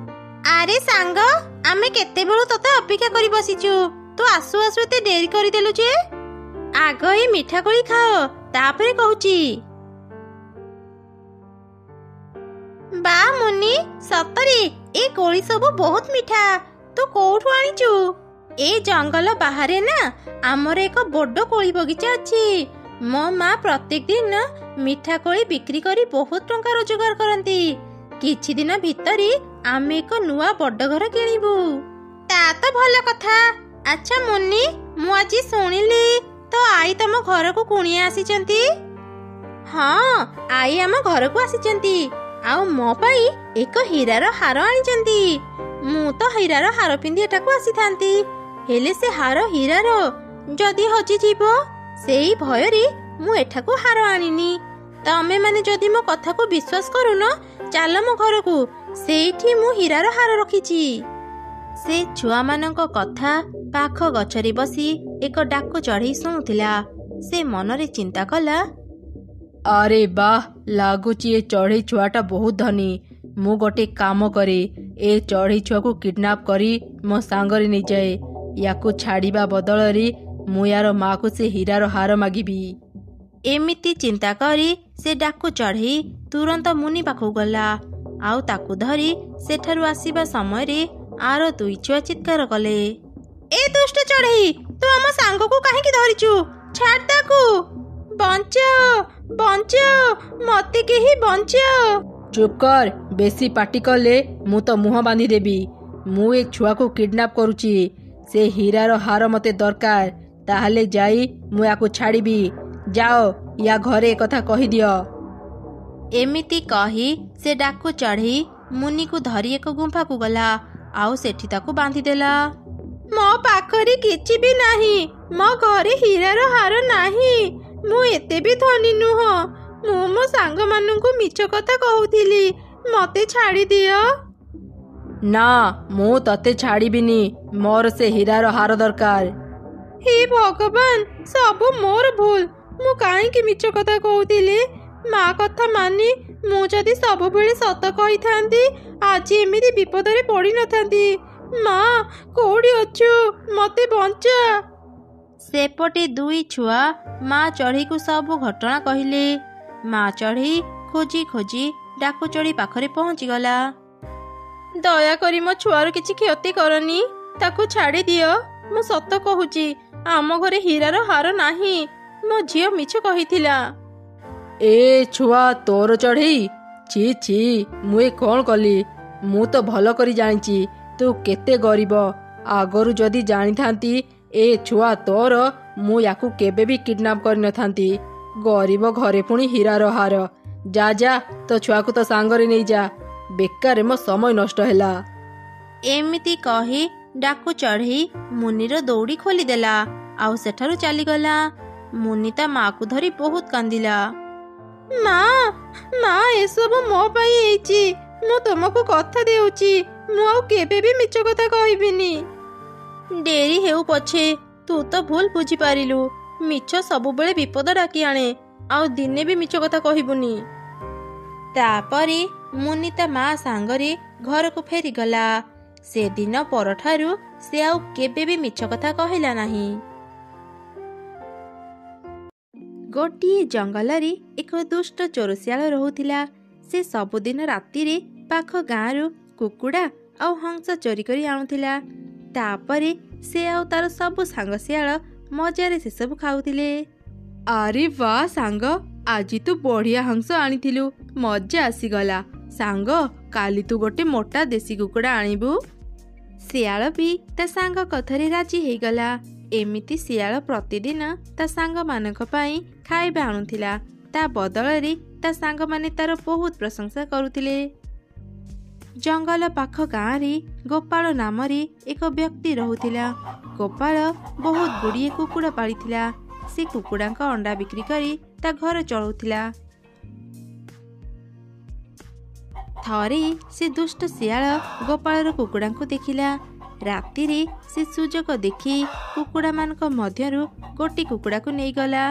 ଆରେ ସାଙ୍ଗ, ଆମେ କେତେବେଳୁ ତତେ ଅପେକ୍ଷା କରି ବସିଛୁ। ତୁ ଆସୁ ଆସୁ ଏତେ ଡେରି କରିଦେଲୁ ଯେ। ଆଗ ଏ ମିଠା କୋଳି ଖାଅ, ତାପରେ କହୁଛି। ବା ମୁନି, ସତରେ ଏ କୋଳି ସବୁ ବହୁତ ମିଠା। ତୁ କୋଉଠୁ ଆଣିଛୁ? ଏ ଜଙ୍ଗଲ ବାହାରେ ନା ଆମର ଏକ ବଡ କୋଳି ବଗିଚା ଅଛି। ମୋ ମା ପ୍ରତ୍ୟେକ ଦିନ ମିଠା କୋଳି ବିକ୍ରି କରି ବହୁତ ଟଙ୍କା ରୋଜଗାର କରନ୍ତି। କିଛି ଦିନ ଭିତରେ ଆମେ ଏକ ନୂଆ ବଡ ଘର କିଣିବୁ। ତା ତ ଭଲ କଥା। ଆଚ୍ଛା ମୁନି, ମୁଁ ଆଜି ଶୁଣିଲି ତୋ ଆଈ ତମ ଘରକୁ କୁଣିଆ ଆସିଛନ୍ତି। ହଁ, ଆଈ ଆମ ଘରକୁ ଆସିଛନ୍ତି ଆଉ ମୋ ପାଇଁ ଏକ ହୀରାର ହାର ଆଣିଛନ୍ତି। ମୁଁ ତ ହୀରାର ହାର ପିନ୍ଧି ଏଠାକୁ ଆସିଥାନ୍ତି, ହେଲେ ସେ ହାର ହୀରାର, ଯଦି ହଜିଯିବ ସେଇ ଭୟରେ ମୁଁ ଏଠାକୁ ହାର ଆଣିନି। ତମେ ମାନେ ଯଦି ମୋ କଥାକୁ ବିଶ୍ୱାସ କରୁନ, ଚାଲ ମୋ ଘରକୁ, ସେଇଠି ମୁଁ ହୀରାର ହାର ରଖିଛି। ସେ ଛୁଆମାନଙ୍କ କଥା ପାଖ ଗଛରେ ବସି ଏକ ଡାକୁ ଚଢ଼େଇ ଶୁଣୁଥିଲା। ସେ ମନରେ ଚିନ୍ତା କଲା, ଆରେ ବାଃ, ଲାଗୁଛି ଏ ଚଢ଼େଇ ଛୁଆଟା ବହୁତ ଧନୀ। ମୁଁ ଗୋଟେ କାମ କରେ, ଏ ଚଢ଼େଇ ଛୁଆକୁ କିଡନାପ କରି ମୋ ସାଙ୍ଗରେ ନେଇଯାଏ। ୟାକୁ ଛାଡ଼ିବା ବଦଳରେ ମୁଁ ୟାର ମାକୁ ସେ ହୀରାର ହାର ମାଗିବି। ଏମିତି ଚିନ୍ତା କରି ସେ ଡାକୁ ଚଢ଼େଇ ତୁରନ୍ତ ମୁନି ପାଖକୁ ଗଲା ଆଉ ତାକୁ ଧରି ସେଠାରୁ ଆସିବା ସମୟରେ ଆର ଦୁଇ ଛୁଆ ଚିତ୍କାର କଲେ, ଏ ଦୁଷ୍ଟ ଚଢ଼େଇ, ତୁ ଆମ ସାଙ୍ଗକୁ କାହିଁକି ଧରିଛୁ? ଛାଡ଼ ତାକୁ! ବଞ୍ଚାଅ, ବଞ୍ଚାଅ, ମତେ କେହି ବଞ୍ଚାଅ! ଚୁପ୍ କର, ବେଶୀ ପାଟି କଲେ ମୁଁ ତ ମୁହଁ ବାନ୍ଧିଦେବି। ମୁଁ ଏ ଛୁଆକୁ କିଡନାପ କରୁଛି। ସେ ହୀରାର ହାର ମତେ ଦରକାର, ତାହେଲେ ଯାଇ ମୁଁ ୟାକୁ ଛାଡ଼ିବି। ଯାଅ, ୟା ଘରେ ଏକଥା କହିଦିଅ। ଏମିତି କହି ସେ ଡାକୁ ଚଢ଼େଇ ମୁନିକୁ ଧରି ଏକ ଗୁମ୍ଫାକୁ ଗଲା ଆଉ ସେଠି ତାକୁ ବାନ୍ଧିଦେଲା। ମୋ ପାଖରେ କିଛି ବି ନାହିଁ। ମୋ ଘରେ ହୀରାର ହାର ନାହିଁ। ମୁଁ ଏତେ ବି ଧନୀ ନୁହଁ। ମୁଁ ମୋ ସାଙ୍ଗମାନଙ୍କୁ ମିଛ କଥା କହୁଥିଲି। ମତେ ଛାଡ଼ିଦିଅ। ନା, ମୁଁ ତତେ ଛାଡ଼ିବିନି। ମୋର ସେ ହୀରାର ହାର ଦରକାର। ହେ ଭଗବାନ, ସବୁ ମୋର ଭୁଲ। ମୁଁ କାହିଁକି ମିଛ କଥା କହୁଥିଲି? ମା କଥା ମାନି ମୁଁ ଯଦି ସବୁବେଳେ ସତ କହିଥାନ୍ତି, ଆଜି ଏମିତି ବିପଦରେ ପଡ଼ିନଥାନ୍ତି। ମା, କୋଉଠି ଅଛୁ? ମତେ ବଞ୍ଚା। ସେପଟେ ଦୁଇ ଛୁଆ ମା ଚଢ଼େଇକୁ ସବୁ ଘଟଣା କହିଲେ। ମା ଚଢ଼େଇ ଖୋଜି ଖୋଜି ଡାକୁ ଚଢ଼େଇ ପାଖରେ ପହଞ୍ଚିଗଲା। ଦୟାକରି ମୋ ଛୁଆର କିଛି କ୍ଷତି କରନି, ତାକୁ ଛାଡ଼ିଦିଅ। ମୁଁ ସତ କହୁଛି, ଆମ ଘରେ ହୀରାର ହାର ନାହିଁ। ମୋ ଝିଅ ମିଛ କହିଥିଲା। ଏ ଛୁଆ ତୋର ଚଢ଼େଇ? ଛି ଛି, ମୁଁ ଏ କ'ଣ କଲି? ମୁଁ ତ ଭଲ କରି ଜାଣିଛି ତୁ କେତେ ଗରିବ। ଆଗରୁ ଯଦି ଜାଣିଥାନ୍ତି ଏ ଛୁଆ ତୋର, ମୁଁ ୟାକୁ କେବେ ବି କିଡନାପ୍ କରିନଥାନ୍ତି। ଗରିବ ଘରେ ପୁଣି ହୀରାର ହାର। ଯା ଯା, ତୋ ଛୁଆକୁ ତ ସାଙ୍ଗରେ ନେଇଯା। ବେକାରେ ମୋ ସମୟ ନଷ୍ଟ ହେଲା। ଏମିତି କହି ଡାକୁ ଚଢ଼େଇ ମୁନିର ଦଉଡ଼ି ଖୋଲିଦେଲା ଆଉ ସେଠାରୁ ଚାଲିଗଲା। ମୁନି ତା ମାକୁ ଧରି ବହୁତ କାନ୍ଦିଲା। ମା, ମା, ଏସବୁ ମୋ ପାଇଁ ହେଇଛି। ମୁଁ ତୁମକୁ କଥା ଦେଉଛି, ମୁଁ ଆଉ କେବେ ବି ମିଛ କଥା କହିବିନି। ଡେରି ହେଉ ପଛେ ତୁ ତ ଭୁଲ ବୁଝିପାରିଲୁ। ମିଛ ସବୁବେଳେ ବିପଦ ଡାକି ଆଣେ। ଆଉ ଦିନେ ବି ମିଛ କଥା କହିବୁନି। ତାପରେ ମୁନି ତା ମା ସାଙ୍ଗରେ ଘରକୁ ଫେରିଗଲା। ସେଦିନ ପରଠାରୁ ସେ ଆଉ କେବେ ବି ମିଛ କଥା କହିଲା ନାହିଁ। ଗୋଟିଏ ଜଙ୍ଗଲରେ ଏକ ଦୁଷ୍ଟ ଚୋର ଶିଆଳ ରହୁଥିଲା। ସେ ସବୁଦିନ ରାତିରେ ପାଖ ଗାଁରୁ କୁକୁଡ଼ା ଆଉ ହଂସ ଚୋରି କରି ଆଣୁଥିଲା। ତାପରେ ସେ ଆଉ ତାର ସବୁ ସାଙ୍ଗ ଶିଆଳ ମଜାରେ ସେସବୁ ଖାଉଥିଲେ। ଆରେ ବା ସାଙ୍ଗ, ଆଜି ତୁ ବଢ଼ିଆ ହଂସ ଆଣିଥିଲୁ, ମଜା ଆସିଗଲା। ସାଙ୍ଗ, କାଲି ତୁ ଗୋଟେ ମୋଟା ଦେଶୀ କୁକୁଡ଼ା ଆଣିବୁ। ଶିଆଳ ବି ତା ସାଙ୍ଗ କଥାରେ ରାଜି ହେଇଗଲା। ଏମିତି ଶିଆଳ ପ୍ରତିଦିନ ତା ସାଙ୍ଗମାନଙ୍କ ପାଇଁ ଖାଇବା ଆଣୁଥିଲା। ତା ବଦଳରେ ତା ସାଙ୍ଗମାନେ ତାର ବହୁତ ପ୍ରଶଂସା କରୁଥିଲେ। ଜଙ୍ଗଲ ପାଖ ଗାଁରେ ଗୋପାଳ ନାମରେ ଏକ ବ୍ୟକ୍ତି ରହୁଥିଲା। ଗୋପାଳ ବହୁତ ଗୁଡ଼ିଏ କୁକୁଡ଼ା ପାଳିଥିଲା। ସେ କୁକୁଡ଼ାଙ୍କ ଅଣ୍ଡା ବିକ୍ରି କରି ତା ଘର ଚଳାଉଥିଲା। ଥରେ ସେ ଦୁଷ୍ଟ ଶିଆଳ ଗୋପାଳର କୁକୁଡ଼ାଙ୍କୁ ଦେଖିଲା। ରାତିରେ ସେ ସୁଯୋଗ ଦେଖି କୁକୁଡ଼ାମାନଙ୍କ ମଧ୍ୟରୁ ଗୋଟି କୁକୁଡ଼ାକୁ ନେଇଗଲା।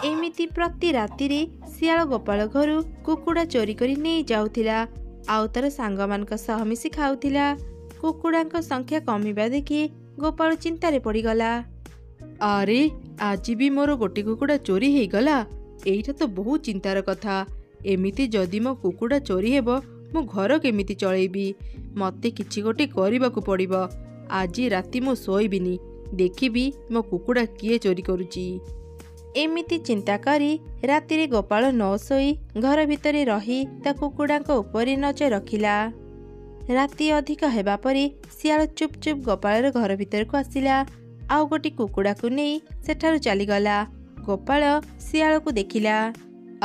ଏମିତି ପ୍ରତି ରାତିରେ ଶିଆଳ ଗୋପାଳ ଘରୁ କୁକୁଡ଼ା ଚୋରି କରି ନେଇ ଯାଉଥିଲା ଆଉ ତାର ସାଙ୍ଗମାନଙ୍କ ସହ ମିଶି ଖାଉଥିଲା। କୁକୁଡ଼ାଙ୍କ ସଂଖ୍ୟା କମିବା ଦେଖି ଗୋପାଳ ଚିନ୍ତାରେ ପଡ଼ିଗଲା। ଆରେ, ଆଜି ବି ମୋର ଗୋଟେ କୁକୁଡ଼ା ଚୋରି ହେଇଗଲା। ଏଇଟା ତ ବହୁତ ଚିନ୍ତାର କଥା। ଏମିତି ଯଦି ମୋ କୁକୁଡ଼ା ଚୋରି ହେବ, ମୁଁ ଘର କେମିତି ଚଳେଇବି? ମୋତେ କିଛି ଗୋଟେ କରିବାକୁ ପଡ଼ିବ। ଆଜି ରାତି ମୁଁ ଶୋଇବିନି, ଦେଖିବି ମୋ କୁକୁଡ଼ା କିଏ ଚୋରି କରୁଛି। ଏମିତି ଚିନ୍ତା କରି ରାତିରେ ଗୋପାଳ ନ ଶୋଇ ଘର ଭିତରେ ରହି ତା କୁକୁଡ଼ାଙ୍କ ଉପରେ ନଜର ରଖିଲା। ରାତି ଅଧିକ ହେବା ପରେ ଶିଆଳ ଚୁପ୍ ଚୁପ୍ ଗୋପାଳର ଘର ଭିତରକୁ ଆସିଲା ଆଉ ଗୋଟେ କୁକୁଡ଼ାକୁ ନେଇ ସେଠାରୁ ଚାଲିଗଲା। ଗୋପାଳ ଶିଆଳକୁ ଦେଖିଲା।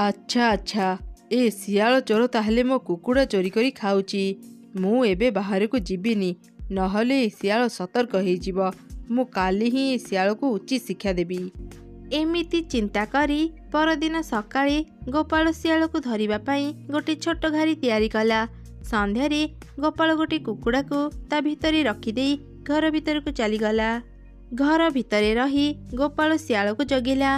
ଆଚ୍ଛା ଆଚ୍ଛା, ଏ ଶିଆଳ ଚୋର ତାହେଲେ ମୋ କୁକୁଡ଼ା ଚୋରି କରି ଖାଉଛି। ମୁଁ ଏବେ ବାହାରକୁ ଯିବିନି, ନହେଲେ ଏ ଶିଆଳ ସତର୍କ ହେଇଯିବ। ମୁଁ କାଲି ହିଁ ଏ ଶିଆଳକୁ ଉଚିତ ଶିକ୍ଷା ଦେବି। ଏମିତି ଚିନ୍ତା କରି ପରଦିନ ସକାଳେ ଗୋପାଳ ଶିଆଳକୁ ଧରିବା ପାଇଁ ଗୋଟେ ଛୋଟ ଘାରି ତିଆରି କଲା। ସନ୍ଧ୍ୟାରେ ଗୋପାଳ ଗୋଟେ କୁକୁଡ଼ାକୁ ତା ଭିତରେ ରଖିଦେଇ ଘର ଭିତରକୁ ଚାଲିଗଲା। ଘର ଭିତରେ ରହି ଗୋପାଳ ଶିଆଳକୁ ଜଗିଲା।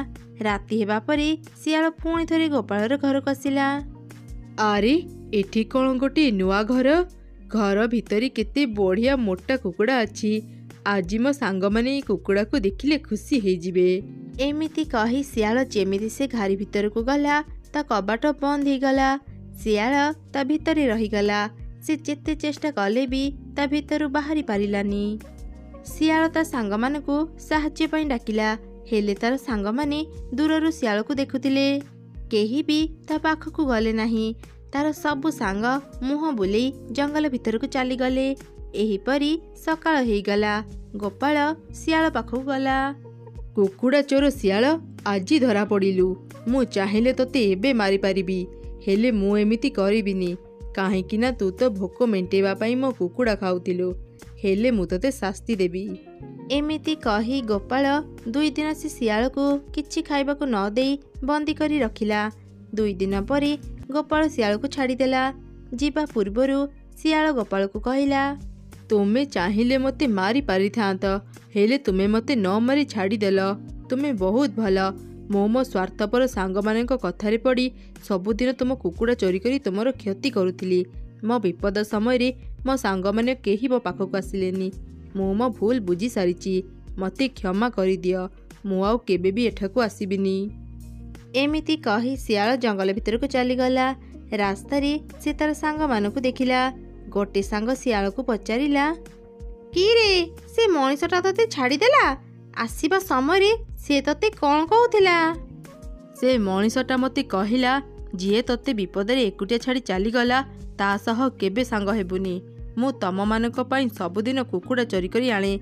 ରାତି ହେବା ପରେ ଶିଆଳ ପୁଣି ଥରେ ଗୋପାଳର ଘରକୁ ଆସିଲା। ଆରେ, ଏଠି କ'ଣ ଗୋଟିଏ ନୂଆ ଘର? ଘର ଭିତରେ କେତେ ବଢ଼ିଆ ମୋଟା କୁକୁଡ଼ା ଅଛି। ଆଜି ମୋ ସାଙ୍ଗମାନେ ଏଇ କୁକୁଡ଼ାକୁ ଦେଖିଲେ ଖୁସି ହେଇଯିବେ। ଏମିତି କହି ଶିଆଳ ଯେମିତି ସେ ଘାରି ଭିତରକୁ ଗଲା, ତା କବାଟ ବନ୍ଦ ହେଇଗଲା। ଶିଆଳ ତା ଭିତରେ ରହିଗଲା। ସେ ଯେତେ ଚେଷ୍ଟା କଲେ ବି ତା ଭିତରୁ ବାହାରି ପାରିଲାନି। ଶିଆଳ ତା ସାଙ୍ଗମାନଙ୍କୁ ସାହାଯ୍ୟ ପାଇଁ ଡାକିଲା, ହେଲେ ତାର ସାଙ୍ଗମାନେ ଦୂରରୁ ଶିଆଳକୁ ଦେଖୁଥିଲେ। କେହି ବି ତା ପାଖକୁ ଗଲେ ନାହିଁ। ତାର ସବୁ ସାଙ୍ଗ ମୁହଁ ବୁଲେଇ ଜଙ୍ଗଲ ଭିତରକୁ ଚାଲିଗଲେ। ଏହିପରି ସକାଳ ହେଇଗଲା। ଗୋପାଳ ଶିଆଳ ପାଖକୁ ଗଲା। କୁକୁଡ଼ା ଚୋର ଶିଆଳ, ଆଜି ଧରା ପଡ଼ିଲୁ। ମୁଁ ଚାହିଁଲେ ତୋତେ ଏବେ ମାରିପାରିବି, ହେଲେ ମୁଁ ଏମିତି କରିବିନି, କାହିଁକି ନା ତୁ ତ ଭୋକ ମେଣ୍ଟେଇବା ପାଇଁ ମୋ କୁକୁଡ଼ା ଖାଉଥିଲୁ। ହେଲେ ମୁଁ ତୋତେ ଶାସ୍ତି ଦେବି। ଏମିତି କହି ଗୋପାଳ 2 ଦିନ ସେ ଶିଆଳକୁ କିଛି ଖାଇବାକୁ ନ ଦେଇ ବନ୍ଦୀ କରି ରଖିଲା। 2 ଦିନ ପରେ ଗୋପାଳ ଶିଆଳକୁ ଛାଡ଼ିଦେଲା। ଯିବା ପୂର୍ବରୁ ଶିଆଳ ଗୋପାଳକୁ କହିଲା, ତୁମେ ଚାହିଁଲେ ମୋତେ ମାରି ପାରିଥାନ୍ତ, ହେଲେ ତୁମେ ମୋତେ ନ ମାରି ଛାଡ଼ିଦେଲ। ତୁମେ ବହୁତ ଭଲ। ମୁଁ ମୋ ସ୍ୱାର୍ଥପର ସାଙ୍ଗମାନଙ୍କ କଥାରେ ପଡ଼ି ସବୁଦିନ ତୁମ କୁକୁଡ଼ା ଚୋରି କରି ତୁମର କ୍ଷତି କରୁଥିଲି। ମୋ ବିପଦ ସମୟରେ ମୋ ସାଙ୍ଗମାନେ କେହି ମୋ ପାଖକୁ ଆସିଲେନି। ମୁଁ ମୋ ଭୁଲ ବୁଝି ସାରିଛି, ମୋତେ କ୍ଷମା କରିଦିଅ। ମୁଁ ଆଉ କେବେ ବି ଏଠାକୁ ଆସିବିନି। ଏମିତି କହି ଶିଆଳ ଜଙ୍ଗଲ ଭିତରକୁ ଚାଲିଗଲା। ରାସ୍ତାରେ ସେ ତାର ସାଙ୍ଗମାନଙ୍କୁ ଦେଖିଲା। ଗୋଟେ ସାଙ୍ଗ ଶିଆଳକୁ ପଚାରିଲା, କି ରେ, ସେ ମଣିଷଟା ତତେ ଛାଡ଼ିଦେଲା? ଆସିବା ସମୟରେ ସେ ତତେ କ'ଣ କହୁଥିଲା? ସେ ମଣିଷଟା ମୋତେ କହିଲା, ଯିଏ ତୋତେ ବିପଦରେ ଏକୁଟିଆ ଛାଡ଼ି ଚାଲିଗଲା ତା ସହ କେବେ ସାଙ୍ଗ ହେବୁନି। ମୁଁ ତମମାନଙ୍କ ପାଇଁ ସବୁଦିନ କୁକୁଡ଼ା ଚୋରି କରି ଆଣେ,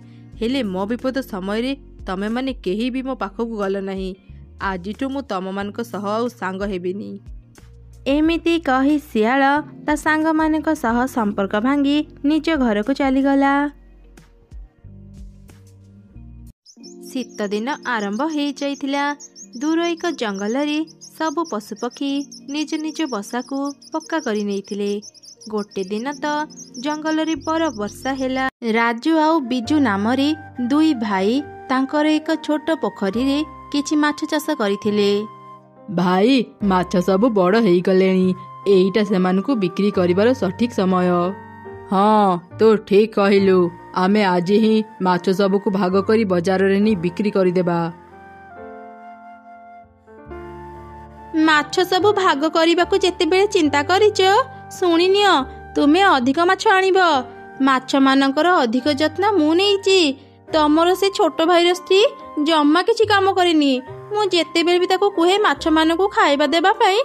ହେଲେ ମୋ ବିପଦ ସମୟରେ ତମେମାନେ କେହି ବି ମୋ ପାଖକୁ ଗଲ ନାହିଁ। ଆଜିଠୁ ମୁଁ ତମମାନଙ୍କ ସହ ଆଉ ସାଙ୍ଗ ହେବିନି। ଏମିତି କହି ଶିଆଳ ତା ସାଙ୍ଗମାନଙ୍କ ସହ ସମ୍ପର୍କ ଭାଙ୍ଗି ନିଜ ଘରକୁ ଚାଲିଗଲା। ଶୀତଦିନ ଆରମ୍ଭ ହେଇଯାଇଥିଲା। ଦୂର ଏକ ଜଙ୍ଗଲରେ ସବୁ ପଶୁପକ୍ଷୀ ନିଜ ନିଜ ବସାକୁ ପକ୍କା କରି ନେଇଥିଲେ। ଗୋଟେ ଦିନ ତ ଜଙ୍ଗଲରେ ବର ବର୍ଷା ହେଲା। ରାଜୁ ଆଉ ବିଜୁ ନାମରେ ଦୁଇ ଭାଇ ତାଙ୍କର ଏକ ଛୋଟ ପୋଖରୀରେ କିଛି ମାଛ ଚାଷ କରିଥିଲେ। ଭାଇ, ମାଛ ସବୁ ବଡ଼ ହେଇଗଲେଣି, ଏଇଟା ସେମାନଙ୍କୁ ବିକ୍ରି କରିବାର ସଠିକ ସମୟ। ହଁ, ତୁ ଠିକ କହିଲୁ। ଆମେ ଆଜି ହିଁ ମାଛ ସବୁକୁ ଭାଗ କରି ବଜାରରେ ନେଇ ବିକ୍ରି କରିଦେବା। ମାଛ ସବୁ ଭାଗ କରିବାକୁ ଯେତେବେଳେ ଚିନ୍ତା କରିଛ, ଶୁଣିନିଅ, ତୁମେ ଅଧିକ ମାଛ ଆଣିବ। ମାଛମାନଙ୍କର ଅଧିକ ଯତ୍ନ ମୁଁ ନେଇଛି। ତମର ସେ ଛୋଟ ଭାଇର ସ୍ତ୍ରୀ ଜମା କିଛି କାମ କରେନି। ମୁଁ ଯେତେବେଳେ ବି ତାକୁ କୁହେ ମାଛମାନଙ୍କୁ ଖାଇବା ଦେବା ପାଇଁ,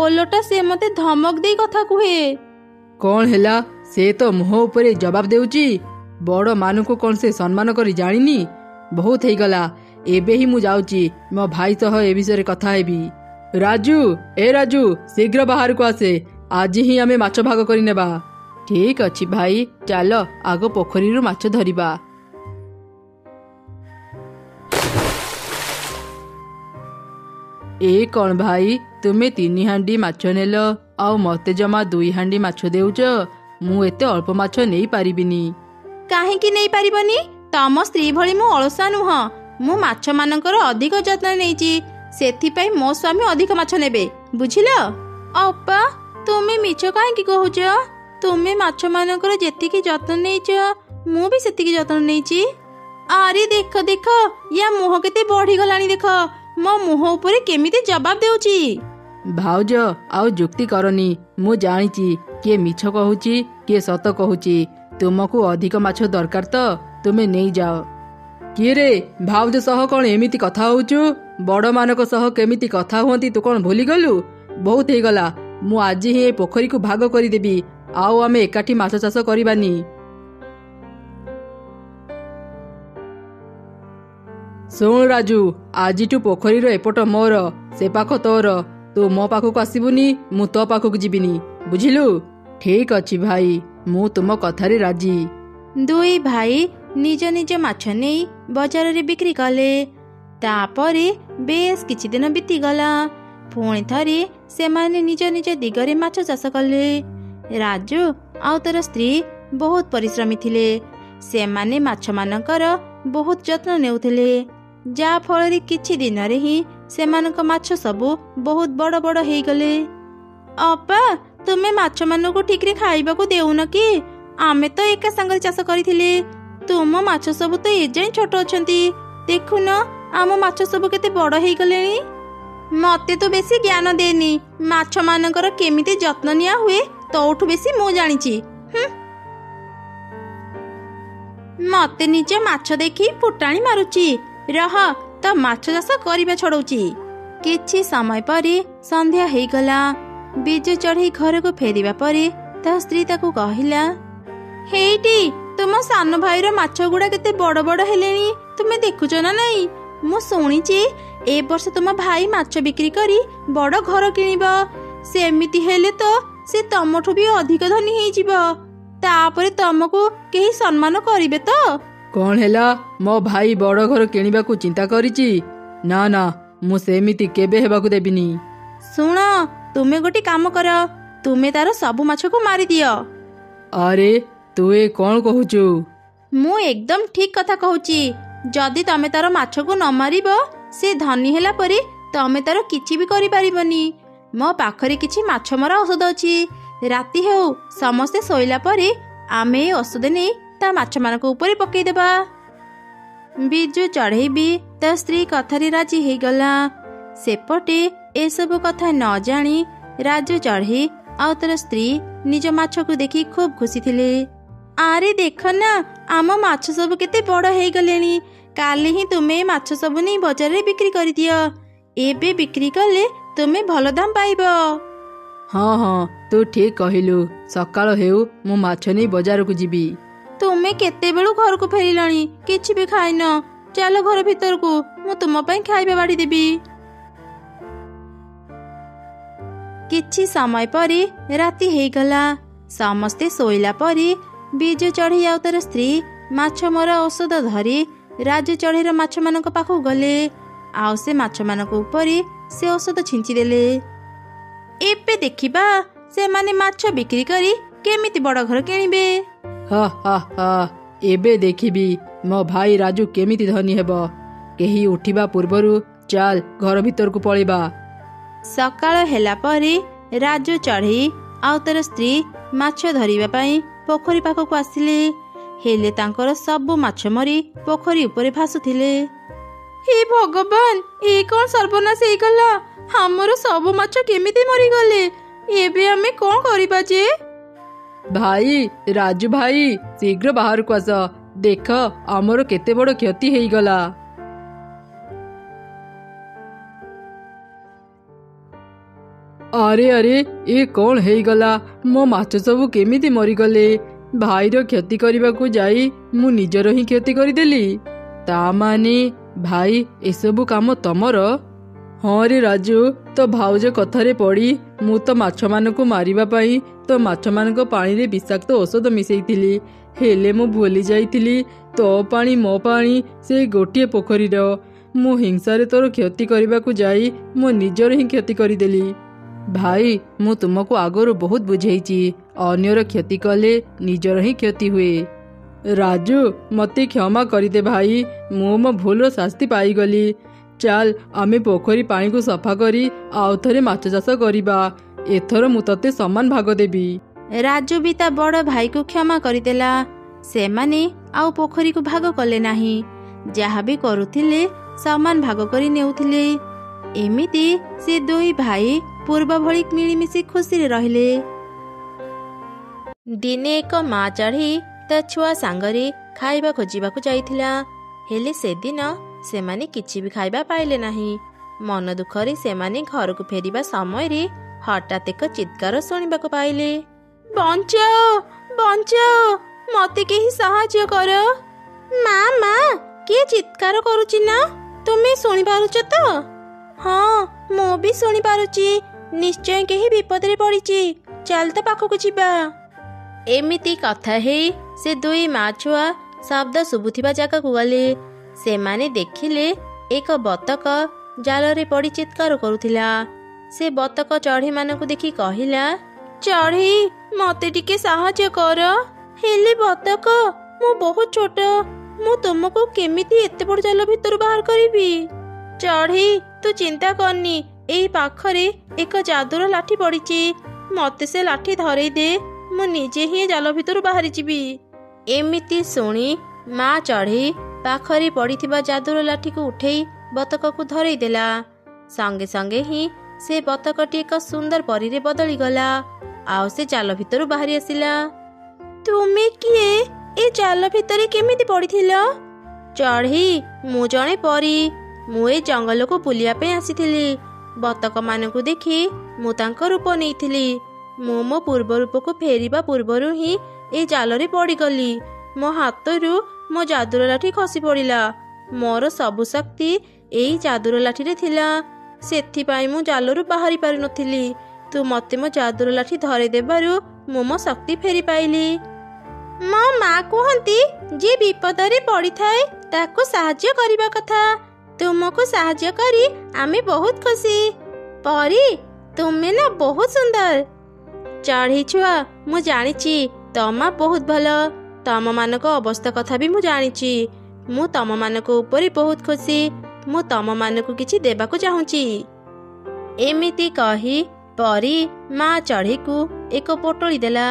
ଓଲଟା ସେ ମୋତେ ଧମକ ଦେଇ କଥା କୁହେ। କ'ଣ ହେଲା, ସେ ତ ମୁହଁ ଉପରେ ଜବାବ ଦେଉଛି। ବଡ଼ ମାନଙ୍କୁ କ'ଣ ସେ ସମ୍ମାନ କରି ଜାଣିନି? ବହୁତ ହେଇଗଲା, ଏବେ ହିଁ ମୁଁ ଯାଉଛି ମୋ ଭାଇ ସହ ଏ ବିଷୟରେ କଥା ହେବି। ରାଜୁ, ଏ ରାଜୁ, ଶୀଘ୍ର ବାହାରକୁ ଆସେ, ଆଜି ହିଁ ଆମେ ମାଛ ଭାଗ କରିନେବା। ଠିକ ଅଛି ଭାଇ, ଚାଲ ଆଗ ପୋଖରୀରୁ ମାଛ ଧରିବା। ଏ କ'ଣ ଭାଇ, ତୁମେ 3 ହାଣ୍ଡି ମାଛ ନେଲ ଆଉ ମତେ ଜମା 2 ହାଣ୍ଡି ମାଛ ଦେଉଛ? ମୁଁ ଏତେ ଅଳ୍ପ ମାଛ ନେଇପାରିବିନି। କାହିଁକି ନେଇପାରିବନି? ତମ ସ୍ତ୍ରୀ ଭଳି ମୁଁ ଅଳସୁଆ ନୁହଁ। ମୁଁ ମାଛମାନଙ୍କର ଅଧିକ ଯତ୍ନ ନେଇଛି, ସେଥିପାଇଁ ମୋ ସ୍ୱାମୀ ଅଧିକ ମାଛ ନେବେ, ବୁଝିଲ? ଅପା, ତୁମେ ମିଛ କାହିଁକି କହୁଛ? ତୁମେ ମାଛମାନଙ୍କର ଯେତିକି ଯତ୍ନ ନେଇଛ, ମୁଁ ବି ସେତିକି ଯତ୍ନ ନେଇଛି। ଆରେ ଦେଖ ଦେଖ, ୟା ମୁହଁ କେତେ ବଢିଗଲାଣି ଦେଖ, ମୋ ମୁହଁ ଉପରେ କେମିତି ଜବାବ ଦେଉଛି। ଭାଉଜ, ଆଉ ଯୁକ୍ତି କରନି। ମୁଁ ଜାଣିଛି କିଏ ମିଛ କହୁଛି କିଏ ସତ କହୁଛି। ତୁମକୁ ଅଧିକ ମାଛ ଦରକାର ତ ତୁମେ ନେଇଯାଅ। କିଏ ରେ, ଭାଉଜ ସହ କ'ଣ ଏମିତି କଥା ହଉଛୁ? ବଡ଼ମାନଙ୍କ ସହ କେମିତି କଥା ହୁଅନ୍ତି ତୁ କ'ଣ ଭୁଲିଗଲୁ? ବହୁତ ହେଇଗଲା, ମୁଁ ଆଜି ହିଁ ଏ ପୋଖରୀକୁ ଭାଗ କରିଦେବି, ଆଉ ଆମେ ଏକାଠି ମାଛ ଚାଷ କରିବାନି। ଶୁଣ ରାଜୁ, ଆଜିଠୁ ପୋଖରୀର ଏପଟ ମୋର, ସେ ପାଖ ତୋର। ତୁ ମୋ ପାଖକୁ ଆସିବୁନି, ମୁଁ ତୋ ପାଖକୁ ଯିବିନି, ବୁଝିଲୁ? ଠିକ ଅଛି ଭାଇ, ମୁଁ ତୁମ କଥାରେ ରାଜି। ଦୁଇ ଭାଇ ନିଜ ନିଜ ମାଛ ନେଇ ବଜାରରେ ବିକ୍ରି କଲେ। ତାପରେ ବେଶ କିଛି ଦିନ ବିତିଗଲା। ପୁଣି ଥରେ ସେମାନେ ନିଜ ନିଜ ଦିଗରେ ମାଛ ଚାଷ କଲେ। ରାଜୁ ଆଉ ତାର ସ୍ତ୍ରୀ ବହୁତ ପରିଶ୍ରମୀ ଥିଲେ। ସେମାନେ ମାଛମାନଙ୍କର ବହୁତ ଯତ୍ନ ନେଉଥିଲେ, ଯାହା ଫଳରେ କିଛି ଦିନରେ ହିଁ ସେମାନଙ୍କ ମାଛ ସବୁ ବହୁତ ବଡ଼ ବଡ଼ ହେଇଗଲେ। ଅପା, ତୁମେ ମାଛମାନଙ୍କୁ ଠିକରେ ଖାଇବାକୁ ଦେଉନ କି? ଆମେ ତ ଏକା ସାଙ୍ଗରେ ଚାଷ କରିଥିଲେ, ତୁମ ମାଛ ସବୁ ତ ଏଯାଏଁ ଛୋଟ ଅଛନ୍ତି। ଦେଖୁନ ଆମ ମାଛ ସବୁ କେତେ ବଡ଼ ହେଇଗଲେଣି। ମତେ ତୁ ବେଶୀ ଜ୍ଞାନ ଦେନି, ମାଛମାନଙ୍କର କେମିତି ଯତ୍ନ ନିଆ ହୁଏ ତୋଠୁ ବେଶୀ ମୁଁ ଜାଣିଛି। ମତେ ନିଜ ମାଛ ଦେଖି ଫୁଟାଣି ମାରୁଛି। ରହ, ତ ମାଛ ଚାଷ କରିବା ଛଡଉଛି। କିଛି ସମୟ ପରେ ସନ୍ଧ୍ୟା ହେଇଗଲା। ବିଜୁ ଚଢ଼େଇ ଘରକୁ ଫେରିବା ପରେ ତା ସ୍ତ୍ରୀ ତାକୁ କହିଲା, ହେଇଟି, ତୁମ ସାନ ଭାଇର ମାଛ ଗୁଡା କେତେ ବଡ ବଡ ହେଲେଣି ତୁମେ ଦେଖୁଛ ନା ନାଇଁ? ମୁଁ ଶୁଣିଛି ଏ ବର୍ଷ ତୁମ ଭାଇ ମାଛ ବିକ୍ରି କରି ବଡ ଘର କିଣିବ। ସେମିତି ହେଲେ ତ ସେ ତମଠୁ ବି ଅଧିକ ଧନୀ ହେଇଯିବ। ତାପରେ ତମକୁ କେହି ସମ୍ମାନ କରିବେ ତ? କ'ଣ ହେଲା, ମୋ ଭାଇ ବଡ ଘର କିଣିବାକୁ ଚିନ୍ତା କରିଛି? ନା ନା, ମୁଁ ସେମିତି କେବେ ହେବାକୁ ଦେବିନି। ଶୁଣ, ତୁମେ ଗୋଟେ କାମ କର, ତୁମେ ତାର ସବୁ ମାଛକୁ ମାରିଦିଅ। ଆରେ, ତୁ ଏ କ'ଣ କହୁଛୁ? ମୁଁ ଏକଦମ ଠିକ କଥା କହୁଛି। ଯଦି ତମେ ତାର ମାଛକୁ ନ ମାରିବ, ସେ ଧନୀ ହେଲା ପରେ ତମେ ତାର କିଛି ବି କରିପାରିବନି। ମୋ ପାଖରେ କିଛି ମାଛ ମରା ଔଷଧ ଅଛି। ରାତି ହେଉ, ସମସ୍ତେ ଶୋଇଲା ପରେ ଆମେ ଏ ଔଷଧ ନେଇ ତା ମାଛମାନଙ୍କ ଉପରେ ପକେଇଦେବା। ବିଜୁ ଚଢ଼େଇ ବି ତା ସ୍ତ୍ରୀ କଥାରେ ରାଜି ହେଇଗଲା। ସେପଟେ ଏସବୁ କଥା ନ ଜାଣି ରାଜୁ ଚଢ଼େଇ ଆଉ ତାର ସ୍ତ୍ରୀ ନିଜ ମାଛକୁ ଦେଖି ଖୁବ୍ ଖୁସି ଥିଲେ। ଆରେ ଦେଖ ନା, ଆମ ମାଛ ସବୁ କେତେ ବଡ଼ ହେଇଗଲେଣି। କାଲି ହିଁ ତୁମେ ଏ ମାଛ ସବୁ ନେଇ ବଜାରରେ ବିକ୍ରି କରିଦିଅ। ଏବେ ବିକ୍ରି କଲେ ତୁମେ ଭଲ ଦାମ ପାଇବ। ହଁ ହଁ, ତୁ ଠିକ୍ କହିଲୁ। ସକାଳ ହେଉ, ମୁଁ ମାଛ ନେଇ ବଜାରକୁ ଯିବି। ତୁମେ କେତେବେଳୁ ଘରକୁ ଫେରିଲଣି, କିଛି ବି ଖାଇନ। ଚାଲ ଘର ଭିତରକୁ, ମୁଁ ତୁମ ପାଇଁ ଖାଇବା ବାଢ଼ି ଦେବି। କିଛି ସମୟ ପରେ ରାତି ହେଇଗଲା। ସମସ୍ତେ ଶୋଇଲା ପରେ ବିଜୁ ଚଢ଼େଇ ଆଉ ତାର ସ୍ତ୍ରୀ ମାଛ ମରା ଔଷଧ ଧରି ରାଜୁ ଚଢ଼େଇର ମାଛମାନଙ୍କ ପାଖକୁ ଗଲେ, ଆଉ ସେ ମାଛମାନଙ୍କ ଉପରେ ସେ ଔଷଧ ଛିଞ୍ଚିଦେଲେ। ଏବେ ଦେଖିବା ସେମାନେ ମାଛ ବିକ୍ରି କରି କେମିତି ବଡ଼ ଘର କିଣିବେ। ହା ହା ହା, ଏବେ ଦେଖିବି ମୋ ଭାଇ ରାଜୁ କେମିତି ଧନୀ ହେବ। କେହି ଉଠିବା ପୂର୍ବରୁ ଚାଲ ଘର ଭିତରକୁ ପଳେଇବା। ସକାଳ ହେଲା ପରେ ରାଜୁ ଚଢ଼େଇ ଆଉ ତାର ସ୍ତ୍ରୀ ମାଛ ଧରିବା ପାଇଁ ପୋଖରୀ ପାଖକୁ ଆସିଲେ। ହେଲେ ତାଙ୍କର ସବୁ ମାଛ ମରି ପୋଖରୀ ଉପରେ ଭାସୁଥିଲେ। ହେ ଭଗବାନ, ଏ କଣ ସର୍ବନାଶ ହେଇଗଲା! ଆମର ସବୁ ମାଛ କେମିତି ମରିଗଲେ? ଏବେ ଆମେ କଣ କରିବା ଯେ? ଭାଇ ରାଜୁ ଭାଇ, ଶୀଘ୍ର ବାହାରକୁ ଆସ, ଦେଖ ଆମର କେତେ ବଡ଼ କ୍ଷତି ହେଇଗଲା। ଆରେ ଆରେ, ଏ କଣ ହେଇଗଲା? ମୋ ମାଛ ସବୁ କେମିତି ମରିଗଲେ? ଭାଇର କ୍ଷତି କରିବାକୁ ଯାଇ ମୁଁ ନିଜର ହିଁ କ୍ଷତି କରିଦେଲି। ତା ମାନେ ଭାଇ, ଏସବୁ କାମ ତମର? ହଁ ରେ ରାଜୁ, ତୋ ଭାଉଜ କଥାରେ ପଡ଼ି ମୁଁ ତ ମାଛମାନଙ୍କୁ ମାରିବା ପାଇଁ ତୋ ମାଛମାନଙ୍କ ପାଣିରେ ବିଷାକ୍ତ ଔଷଧ ମିଶେଇଥିଲି। ହେଲେ ମୁଁ ଭୁଲି ଯାଇଥିଲି ତୋ ପାଣି ମୋ ପାଣି ସେଇ ଗୋଟିଏ ପୋଖରୀର। ମୁଁ ହିଂସାରେ ତୋର କ୍ଷତି କରିବାକୁ ଯାଇ ମୋ ନିଜର ହିଁ କ୍ଷତି କରିଦେଲି। ଭାଇ, ମୁଁ ତୁମକୁ ଆଗରୁ ବହୁତ ବୁଝେଇଛି, ଅନ୍ୟର କ୍ଷତି କଲେ ନିଜର ହିଁ କ୍ଷତି ହୁଏ। ରାଜୁ, ମତେ କ୍ଷମା କରିଦେ ଭାଇ, ମୁଁ ମୋ ଭୁଲର ଶାସ୍ତି ପାଇଗଲି। ଚାଲ ଆମେ ପୋଖରୀ ପାଣିକୁ ସଫା କରି ଆଉ ଥରେ ମାଛ ଚାଷ କରିବା। ଏଥର ମୁଁ ତତେ ସମାନ ଭାଗ ଦେବି। ରାଜୁ ବି ତା ବଡ଼ ଭାଇକୁ କ୍ଷମା କରିଦେଲା। ସେମାନେ ଆଉ ପୋଖରୀକୁ ଭାଗ କଲେ ନାହିଁ, ଯାହା ବି କରୁଥିଲେ ସମାନ ଭାଗ କରି ନେଉଥିଲେ। ଏମିତି ସେ ଦୁଇ ଭାଇ ପୂର୍ବ ଭଳି ମିଳିମିଶି ଖୁସିରେ ରହିଲେ। ଦିନେ ଏକ ମା ଚଢ଼େଇ ତା ଛୁଆ ସାଙ୍ଗରେ ଖାଇବା ଖୋଜିବାକୁ ଯାଇଥିଲା। ହେଲେ ସେଦିନ ସେମାନେ କିଛି ବି ଖାଇବା ପାଇଲେ ନାହିଁ। ମନ ଦୁଃଖରେ ସେମାନେ ଘରକୁ ଫେରିବା ସମୟରେ ହଠାତ୍ ଏକ ଚିତ୍କାର ଶୁଣିବାକୁ ପାଇଲେ, ବଞ୍ଚାଅ, ବଞ୍ଚାଅ, ମତେ କେହି ସାହାଯ୍ୟ କର। ମା ମା, କିଏ ଚିତ୍କାର କରୁଛି ନା? ତୁମେ ଶୁଣିପାରୁଛ ତ? ହଁ, ମୁଁ ବି ଶୁଣିପାରୁଛି। ନିଶ୍ଚୟ କେହି ବିପଦରେ ପଡ଼ିଛି, ଚାଲ ତା ପାଖକୁ ଯିବା। ଏମିତି କଥା ହେଇ ସେ ଦୁଇ ମା ଛୁଆ ଶବ୍ଦ ଶୁଭୁଥିବା ଜାଗାକୁ ଗଲେ। ସେମାନେ ଦେଖିଲେ ଏକ ବତକ ଜାଲରେ ପଡ଼ି ଚିତ୍କାର କରୁଥିଲା। ସେ ବତକ ଚଢ଼େଇମାନଙ୍କୁ ଦେଖି କହିଲା, ଚଢ଼େଇ, ମତେ ଟିକେ ସାହାଯ୍ୟ କର। ହେଲେ ବତକ, ମୁଁ ବହୁତ ଛୋଟ, ମୁଁ ତୁମକୁ କେମିତି ଏତେ ବଡ଼ ଜାଲ ଭିତରୁ ବାହାର କରିବି? ଚଢ଼େଇ, ତୁ ଚିନ୍ତା କରନି, ଏଇ ପାଖରେ ଏକ ଯାଦୁର ଲାଠି ପଡ଼ିଛି। ମତେ ସେ ଲାଠି ଧରେଇ ଦେ, ମୁଁ ନିଜେ ହିଁ ଜାଲ ଭିତରୁ ବାହାରି ଯିବି। ଏମିତି ଶୁଣି ମା ଚଢ଼େଇ ପାଖରେ ପଡ଼ିଥିବା ଯାଦୁର ଲାଠିକୁ ଉଠେଇ ବତକକୁ ଧରେଇ ଦେଲା। ସଙ୍ଗେ ସଙ୍ଗେ ହିଁ ସେ ବତକଟି ଏକ ସୁନ୍ଦର ପରୀରେ ବଦଳିଗଲା, ଆଉ ସେ ଜାଲ ଭିତରୁ ବାହାରି ଆସିଲା। ତୁମେ କିଏ? ଏ ଜାଲ ଭିତରେ କେମିତି ପଡ଼ିଥିଲ? ଚଢ଼େଇ, ମୁଁ ଜଣେ ପରୀ। ମୁଁ ଏ ଜଙ୍ଗଲକୁ ବୁଲିବା ପାଇଁ ଆସିଥିଲି। ବତକମାନଙ୍କୁ ଦେଖି ମୁଁ ତାଙ୍କ ରୂପ ନେଇଥିଲି। ମୁଁ ମୋ ପୂର୍ବ ରୂପକୁ ଫେରିବା ପୂର୍ବରୁ ହିଁ ଏ ଜାଲରେ ପଡ଼ିଗଲି। ମୋ ହାତରୁ ମୋ ଯାଦୁର ଲାଠି ଖସି ପଡ଼ିଲା। ମୋର ସବୁ ଶକ୍ତି ଏଇ ଯାଦୁର ଲାଠିରେ ଥିଲା, ସେଥିପାଇଁ ମୁଁ ଜାଲରୁ ବାହାରି ପାରିନଥିଲି। ତୁ ମତେ ମୋ ଯାଦୁର ଲାଠି ଧରେଇ ଦେବାରୁ ମୁଁ ମୋ ଶକ୍ତି ଫେରି ପାଇଲି। ମୋ ମା କୁହନ୍ତି, ଯିଏ ବିପଦରେ ପଡ଼ିଥାଏ ତାକୁ ସାହାଯ୍ୟ କରିବା କଥା। ତୁମକୁ ସାହାଯ୍ୟ କରି ଆମେ ବହୁତ ଖୁସି। ପରୀ, ତୁମେ ନା ବହୁତ ସୁନ୍ଦର। ଚଢ଼େଇ ଛୁଆ, ମୁଁ ଜାଣିଛି ତମ ମା ବହୁତ ଭଲ। ତମମାନଙ୍କ ଅବସ୍ଥା କଥା ବି ମୁଁ ଜାଣିଛି। ମୁଁ ତମମାନଙ୍କ ଉପରେ ବହୁତ ଖୁସି। ମୁଁ ତମମାନଙ୍କୁ କିଛି ଦେବାକୁ ଚାହୁଁଛି। ଏମିତି କହି ପରୀ ମା ଚଢ଼େଇକୁ ଏକ ପୋଟଳି ଦେଲା।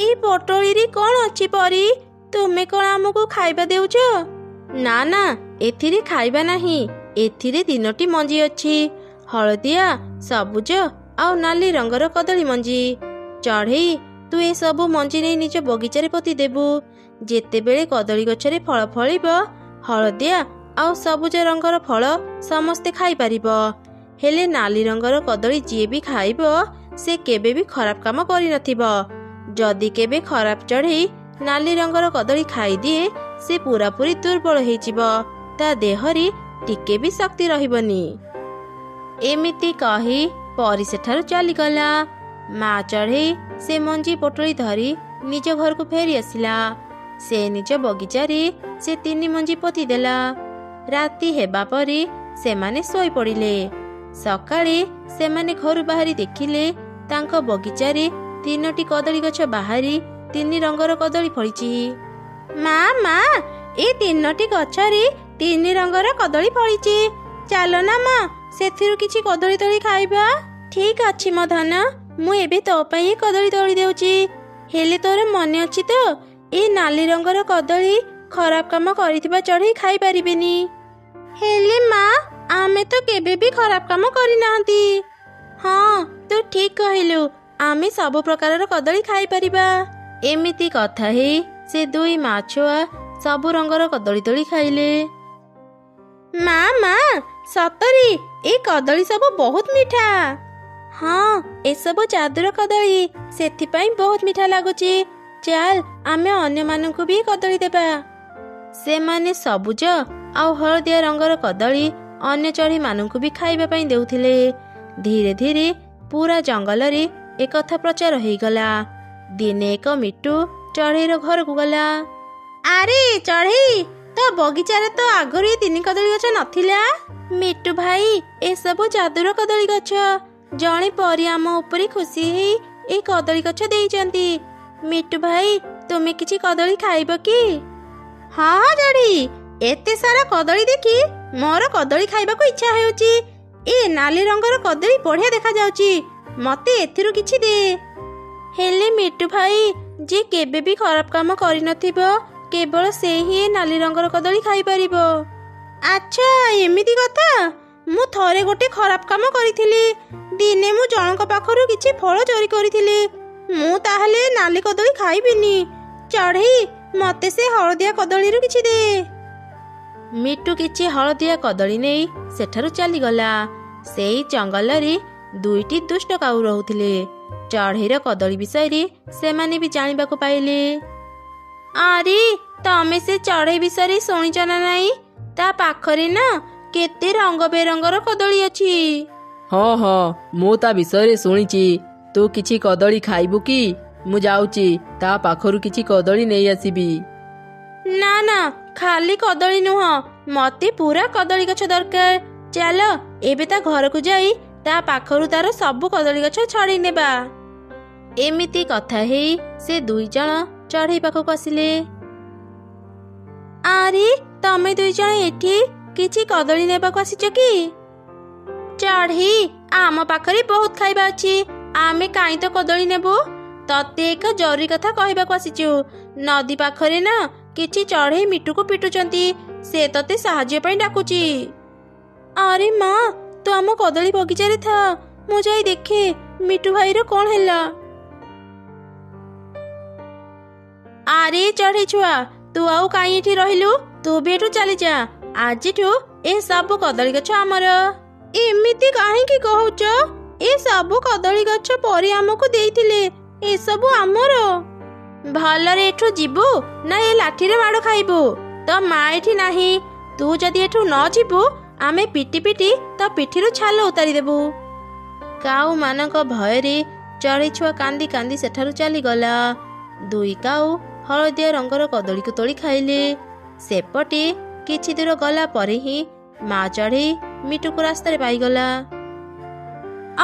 ଏଇ ପୋଟଳିରେ କଣ ଅଛି ପରୀ? ତୁମେ କଣ ଆମକୁ ଖାଇବା ଦେଉଛ? ନା ନା, ଏଥିରେ ଖାଇବା ନାହିଁ। ଏଥିରେ ତିନୋଟି ମଞ୍ଜି ଅଛି, ହଳଦିଆ, ସବୁଜ ଆଉ ନାଲି ରଙ୍ଗର କଦଳୀ ମଞ୍ଜି। ଚଢ଼େଇ, ତୁ ଏସବୁ ମଞ୍ଜି ନେଇ ନିଜ ବଗିଚାରେ ପୋତି ଦେବୁ। ଯେତେବେଳେ କଦଳୀ ଗଛରେ ଫଳ ଫଳିବ, ହଳଦିଆ ଆଉ ସବୁଜ ରଙ୍ଗର ଫଳ ସମସ୍ତେ ଖାଇପାରିବ। ହେଲେ ନାଲି ରଙ୍ଗର କଦଳୀ ଯିଏ ବି ଖାଇବ ସେ କେବେ ବି ଖରାପ କାମ କରିନଥିବ। ଯଦି କେବେ ଖରାପ ଚଢ଼େଇ ନାଲି ରଙ୍ଗର କଦଳୀ ଖାଇଦିଏ, ସେ ପୁରାପୁରି ଦୁର୍ବଳ ହେଇଯିବ, ତା ଦେହରେ ଟିକେ ବି ଶକ୍ତି ରହିବନି। ଏମିତି କହି ପରି ସେଠାରୁ ଚାଲିଗଲା। ମା ଚଢ଼େଇ ସେ ମଞ୍ଜି ପୋଟଳି ଧରି ନିଜ ଘରକୁ ଫେରି ଆସିଲା। ସେ ନିଜ ବଗିଚାରେ ସେ 3 ମଞ୍ଜି ପୋତି ଦେଲା। ରାତି ହେବା ପରେ ସେମାନେ ଶୋଇପଡ଼ିଲେ। ସକାଳେ ସେମାନେ ଘରୁ ବାହାରି ଦେଖିଲେ ତାଙ୍କ ବଗିଚାରେ 3ଟି କଦଳୀ ଗଛ ବାହାରି 3 ରଙ୍ଗର କଦଳୀ ଫଳିଛି। ମା, ମା, ଏ 3ଟି ଗଛରେ 3 ରଙ୍ଗର କଦଳୀ ଫଳିଛି। ଚାଲ ନା ମା, ସେଥିରୁ କିଛି କଦଳୀ ତୋଳି ଖାଇବା। ଠିକ ଅଛି ମୋ ଧନ, ମୁଁ ଏବେ ତୋ ପାଇଁ କଦଳୀ ତୋଳି ଦେଉଛି। ହେଲେ ତୋର ମନେ ଅଛି ତ, ଏ ନାଲି ରଙ୍ଗର କଦଳୀ ଖରାପ କାମ କରିଥିବା ଚଢ଼େଇ ଖାଇପାରିବେନି। ହେଲେ ମା, ଆମେ ତ କେବେ ବି ଖରାପ କାମ କରିନାହାନ୍ତି। ହଁ, ତୁ ଠିକ କହିଲୁ, ଆମେ ସବୁ ପ୍ରକାରର କଦଳୀ ଖାଇପାରିବା। ଏମିତି କଥା ହେଇ ସେ ଦୁଇ ମା ଛୁଆ ସବୁ ରଙ୍ଗର କଦଳୀ ତୋଳି ଖାଇଲେ। ମା, ମା, ସତରେ ଏ କଦଳୀ ସବୁ ବହୁତ ମିଠା। ହଁ, ଏସବୁ ଯାଦୁର କଦଳୀ, ସେଥିପାଇଁ ବହୁତ ମିଠା ଲାଗୁଛି। ଚାଲ ଆମେ ଅନ୍ୟମାନଙ୍କୁ ବି କଦଳୀ ଦେବା। ସେମାନେ ସବୁଜ ଆଉ ହଳଦିଆ ରଙ୍ଗର କଦଳୀ ଅନ୍ୟ ଚଢ଼େଇମାନଙ୍କୁ ବି ଖାଇବା ପାଇଁ ଦେଉଥିଲେ। ଧୀରେ ଧୀରେ ପୁରା ଜଙ୍ଗଲରେ ଏକଥା ପ୍ରଚାର ହେଇଗଲା। ଦିନେ ଏକ ମିଟୁ ଚଢ଼େଇର ଘରକୁ ଗଲା। ଆରେ ଚଢ଼େଇ, ତୋ ବଗିଚାରେ ତ ଆଗରୁ ଏ 3 କଦଳୀ ଗଛ ନଥିଲା। ମିଟୁ ଭାଇ, ଏସବୁ ଯାଦୁର କଦଳୀ ଗଛ। ଜଣେ ପରି ଆମ ଉପରେ ଖୁସି ହେଇ ଏ କଦଳୀ ଗଛ ଦେଇଛନ୍ତି। ମିଟୁ ଭାଇ, ତୁମେ କିଛି କଦଳୀ ଖାଇବ କି? ହଁ ହଁ ଚଢ଼େଇ, ଏତେ ସାରା କଦଳୀ ଦେଖି ମୋର କଦଳୀ ଖାଇବାକୁ ଇଚ୍ଛା ହେଉଛି। ଏ ନାଲି ରଙ୍ଗର କଦଳୀ ବଢିଆ ଦେଖାଯାଉଛି, ମତେ ଏଥିରୁ କିଛି ଦେ। ହେଲେ ମିଟୁ ଭାଇ, ଯିଏ କେବେ ବି ଖରାପ କାମ କରିନଥିବ କେବଳ ସେ ହିଁ ଏ ନାଲି ରଙ୍ଗର କଦଳୀ ଖାଇପାରିବ। ଆଚ୍ଛା, ଏମିତି କଥା। ମୁଁ ଥରେ ଗୋଟେ ଖରାପ କାମ କରିଥିଲି। ଦିନେ ମୁଁ ଜଣଙ୍କ ପାଖରୁ କିଛି ଫଳ ଚୋରି କରିଥିଲି। ମୁଁ ତାହେଲେ ନାଲି କଦଳୀ ଖାଇବିନି। ଚଢ଼େଇ, ମତେ ସେ ହଳଦିଆ କଦଳୀରୁ କିଛି ଦେ। ମିଟୁ କିଛି ହଳଦିଆ କଦଳୀ ନେଇ ସେଠାରୁ ଚାଲିଗଲା। ସେଇ ଜଙ୍ଗଲରେ 2ଟି ଦୁଷ୍ଟ କାଉ ରହୁଥିଲେ। ଚଢ଼େଇର କଦଳୀ ବିଷୟରେ ସେମାନେ ବି ଜାଣିବାକୁ ପାଇଲେ। ଆରେ, ତମେ ସେ ଚଢ଼େଇ ବିଷୟରେ ଶୁଣିଛ ନା ନାଇଁ? ତା ପାଖରେ ନା କେତେ ରଙ୍ଗ ବେରଙ୍ଗର କଦଳୀ ଅଛି। ହଁ ହଁ, ମୁଁ ତା ବିଷୟରେ ଶୁଣିଛି। ତୁ କିଛି କଦଳୀ ଖାଇବୁ କି? ମୁଁ ଯାଉଛି ତା ପାଖରୁ କିଛି କଦଳୀ ନେଇ ଆସିବି। ନା ନା, ଖାଲି କଦଳୀ ନୁହଁ, ମତେ ପୁରା କଦଳୀ ଗଛ ଦରକାର। ଚାଲ ଏବେ ତା ଘରକୁ ଯାଇ ତା ପାଖରୁ ତାର ସବୁ କଦଳୀ ଗଛ ଛଡେଇ ନେବା। ଏମିତି କଥା ହେଇ ସେ 2 ଜଣ ଚଢ଼େଇ ପାଖକୁ ଆସିଲେ। ଆରେ, ତମେ 2 ଜଣ ଏଠି କିଛି କଦଳୀ ନେବାକୁ ଆସିଛ କି? ଚଢ଼େଇ, ଆମ ପାଖରେ ବହୁତ ଖାଇବା ଅଛି, ଆମେ କାହିଁ ତ କଦଳୀ ନେବୁ? ତତେ ଏକ ଜରୁରୀ କଥା କହିବାକୁ ଆସିଛୁ। ନଦୀ ପାଖରେ ନା କିଛି ଚଢ଼େଇ ମିଟୁକୁ ପିଟୁଛନ୍ତି, ସେ ତତେ ସାହାଯ୍ୟ ପାଇଁ ଡାକୁଛି। ଆରେ ମା, ତୁ ଆମ କଦଳୀ ବଗିଚାରେ ଥା, ମୁଁ ଯାଇ ଦେଖେ ମିଟୁ ଭାଇର କଣ ହେଲା। ଆରେ ଚଢ଼େଇ ଛୁଆ, ତୁ ଆଉ କାହିଁ ଏଠି ରହିଲୁ? ତୁ ବି ଏଠୁ ଚାଲିଯା। ଆଜିଠୁ ଏ ସବୁ କଦଳୀ ଗଛ ଆମର। ଏମିତି କାହିଁକି କହୁଛ? ଏ ସବୁ କଦଳୀ ଗଛ ପରି ଆମକୁ ଦେଇଥିଲେ, ଏସବୁ ଆମର। ଭଲରେ ଏଠୁ ଯିବୁ ନା ଏ ଲାଠିରେ ମାଡ଼ ଖାଇବୁ? ତୋ ମା ଏଠି ନାହିଁ, ତୁ ଯଦି ଏଠୁ ନ ଯିବୁ ଆମେ ପିଟି ପିଟି ତୋ ପିଠିରୁ ଛାଲ ଉତାରି ଦେବୁ। କାଉମାନଙ୍କ ଭୟରେ ଚଢ଼େଇ ଛୁଆ କାନ୍ଦି କାନ୍ଦି ସେଠାରୁ ଚାଲିଗଲା। 2 କାଉ ହଳଦିଆ ରଙ୍ଗର କଦଳୀକୁ ତୋଳି ଖାଇଲେ। ସେପଟେ କିଛି ଦୂର ଗଲା ପରେ ହିଁ ମା ଚଢ଼େଇ ମିଟୁକୁ ରାସ୍ତାରେ ପାଇଗଲା।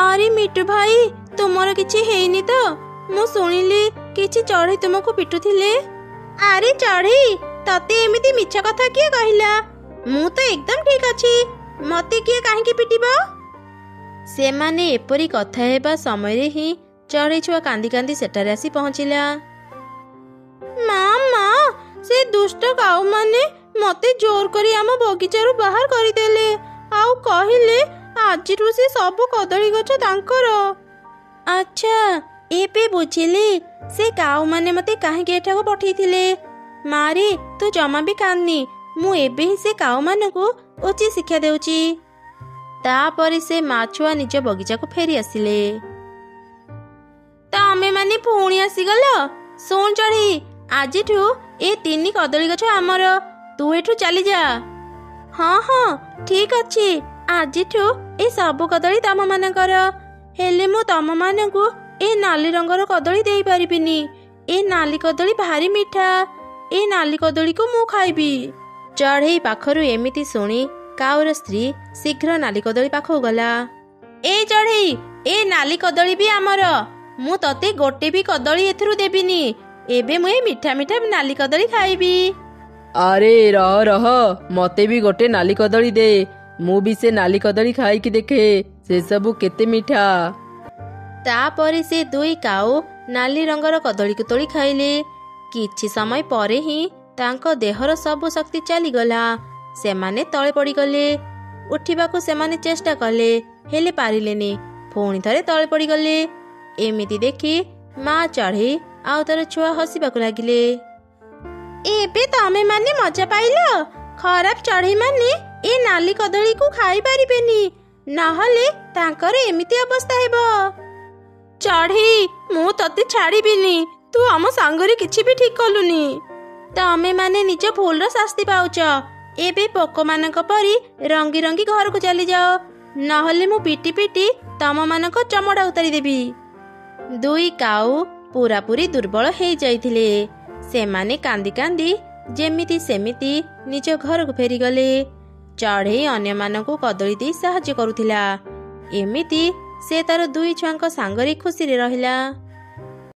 ଆରେ ମିଟୁ ଭାଇ, ତୁମର କିଛି ହେଇନି ତ? ମୁଁ ଶୁଣିଲି କିଛି ଚଢ଼େଇ ତୁମକୁ ପିଟୁଥିଲେ। ଆରେ ଚଢ଼େଇ, ତତେ ଏମିତି ମିଛ କଥା କିଏ କହିଲା? ମୁଁ ତ ଏକଦମ ଠିକ ଅଛି, ମତେ କିଏ କାହିଁକି ପିଟିବ? ସେମାନେ ଏପରି କଥା ହେବା ସମୟରେ ହିଁ ଚଢ଼େଇ ଛୁଆ କାନ୍ଦି କାନ୍ଦି ସେଠାରେ ଆସି ପହଞ୍ଚିଲା। ମା, ମା, ସେ ଦୁଷ୍ଟ କାଉମାନେ ମତେ ଜୋର କରି ଆମ ବଗିଚାରୁ ବାହାର କରିଦେଲେ, ଆଉ କହିଲେ ଆଜିଠୁ ସେ ସବୁ କଦଳୀ ଗଛ ତାଙ୍କର। ଆଚ୍ଛା, ଏବେ ବୁଝିଲି ସେ କାଉମାନେ ମତେ କାହିଁକି ଏଠାକୁ ପଠେଇଥିଲେ। ମାରେ, ତୁ ଜମା ବି କାନ୍ଦନି, ମୁଁ ଏବେ ହିଁ ସେ କାଉମାନଙ୍କୁ ଉଚିତ ଶିକ୍ଷା ଦେଉଛି। ତାପରେ ସେ ମା ଛୁଆ ନିଜ ବଗିଚାକୁ ଫେରି ଆସିଲେ। ତମେମାନେ ପୁଣି ଆସିଗଲ? ଶୁଣ ଚଢ଼େଇ, ଆଜିଠୁ ଏ 3 କଦଳୀ ଗଛ ଆମର, ତୁ ଏଠୁ ଚାଲିଯା। ହଁ ହଁ, ଠିକ ଅଛି, ଆଜିଠୁ ଏ ସବୁ କଦଳୀ ତମମାନଙ୍କର। ହେଲେ ମୁଁ ତମମାନଙ୍କୁ ଏ ନାଲି ରଙ୍ଗର କଦଳୀ ଦେଇପାରିବିନି। ଏ ନାଲି କଦଳୀ ଭାରି ମିଠା, ଏ ନାଲି କଦଳୀକୁ ମୁଁ ଖାଇବି। ଚଢ଼େଇ ପାଖରୁ ଏମିତି ଶୁଣି କାଉର ସ୍ତ୍ରୀ ଶୀଘ୍ର ନାଲି କଦଳୀ ପାଖକୁ ଗଲା। ଏ ଚଢ଼େଇ, ଏ ନାଲି କଦଳୀ ବି ଆମର। ମୁଁ ତତେ ଗୋଟେ ବି କଦଳୀ ଏଥିରୁ ଦେବିନି। ଏବେ ମୁଁ ଏ ମିଠା ମିଠା ନାଲି କଦଳୀ ଖାଇବି। ଆରେ ରହ ରହ, ମତେ ବି ଗୋଟେ ନାଲି କଦଳୀ ଦେ। ମୁଁ ବି ସେ ନାଲି କଦଳୀ ଖାଇକି ଦେଖେ ସେସବୁ କେତେ ମିଠା। ତାପରେ ସେ ଦୁଇ କାଉ ନାଲି ରଙ୍ଗର କଦଳୀକୁ ତୋଳି ଖାଇଲେ। କିଛି ସମୟ ପରେ ହିଁ ତାଙ୍କ ଦେହର ସବୁ ଶକ୍ତି ଚାଲିଗଲା। ସେମାନେ ତଳେ ପଡ଼ିଗଲେ। ଉଠିବାକୁ ସେମାନେ ଚେଷ୍ଟା କଲେ, ହେଲେ ପାରିଲେନି। ପୁଣି ଥରେ ତଳେ ପଡ଼ିଗଲେ। ଏମିତି ଦେଖି ମା ଚଢ଼େଇ ଆଉ ତାର ଛୁଆ ହସିବାକୁ ଲାଗିଲେ। ଏବେ ତମେ ମାନେ ମଜା ପାଇଲ? ଖରାପ ଚଢ଼େଇ ମାନେ ଏ ନାଲି କଦଳୀକୁ ଖାଇପାରିବେନି, ନହେଲେ ତାଙ୍କର ଏମିତି ଅବସ୍ଥା ହେବ। ଚଢ଼େଇ, ମୁଁ ତତେ ଛାଡ଼ିବିନି। ତୁ ଆମ ସାଙ୍ଗରେ କିଛି ବି ଠିକ କଲୁନି। ତମେ ମାନେ ନିଜ ଭୁଲର ଶାସ୍ତି ପାଉଛ। ଏବେ ପୋକମାନଙ୍କ ପରି ରଙ୍ଗି ରଙ୍ଗି ଘରକୁ ଚାଲିଯାଅ, ନହେଲେ ମୁଁ ପିଟି ପିଟି ତମମାନଙ୍କ ଚମଡ଼ା ଉତାରି ଦେବି। ଦୁଇ କାଉ ପୁରାପୁରି ଦୁର୍ବଳ ହେଇଯାଇଥିଲେ। ସେମାନେ କାନ୍ଦି କାନ୍ଦି ଯେମିତି ସେମିତି ନିଜ ଘରକୁ ଫେରିଗଲେ। ଚଢ଼େଇ ଅନ୍ୟମାନଙ୍କୁ କଦଳୀ ଦେଇ ସାହାଯ୍ୟ କରୁଥିଲା। ଏମିତି ସେ ତାର ଦୁଇ ଛୁଆଙ୍କ ସାଙ୍ଗରେ ଖୁସିରେ ରହିଲା।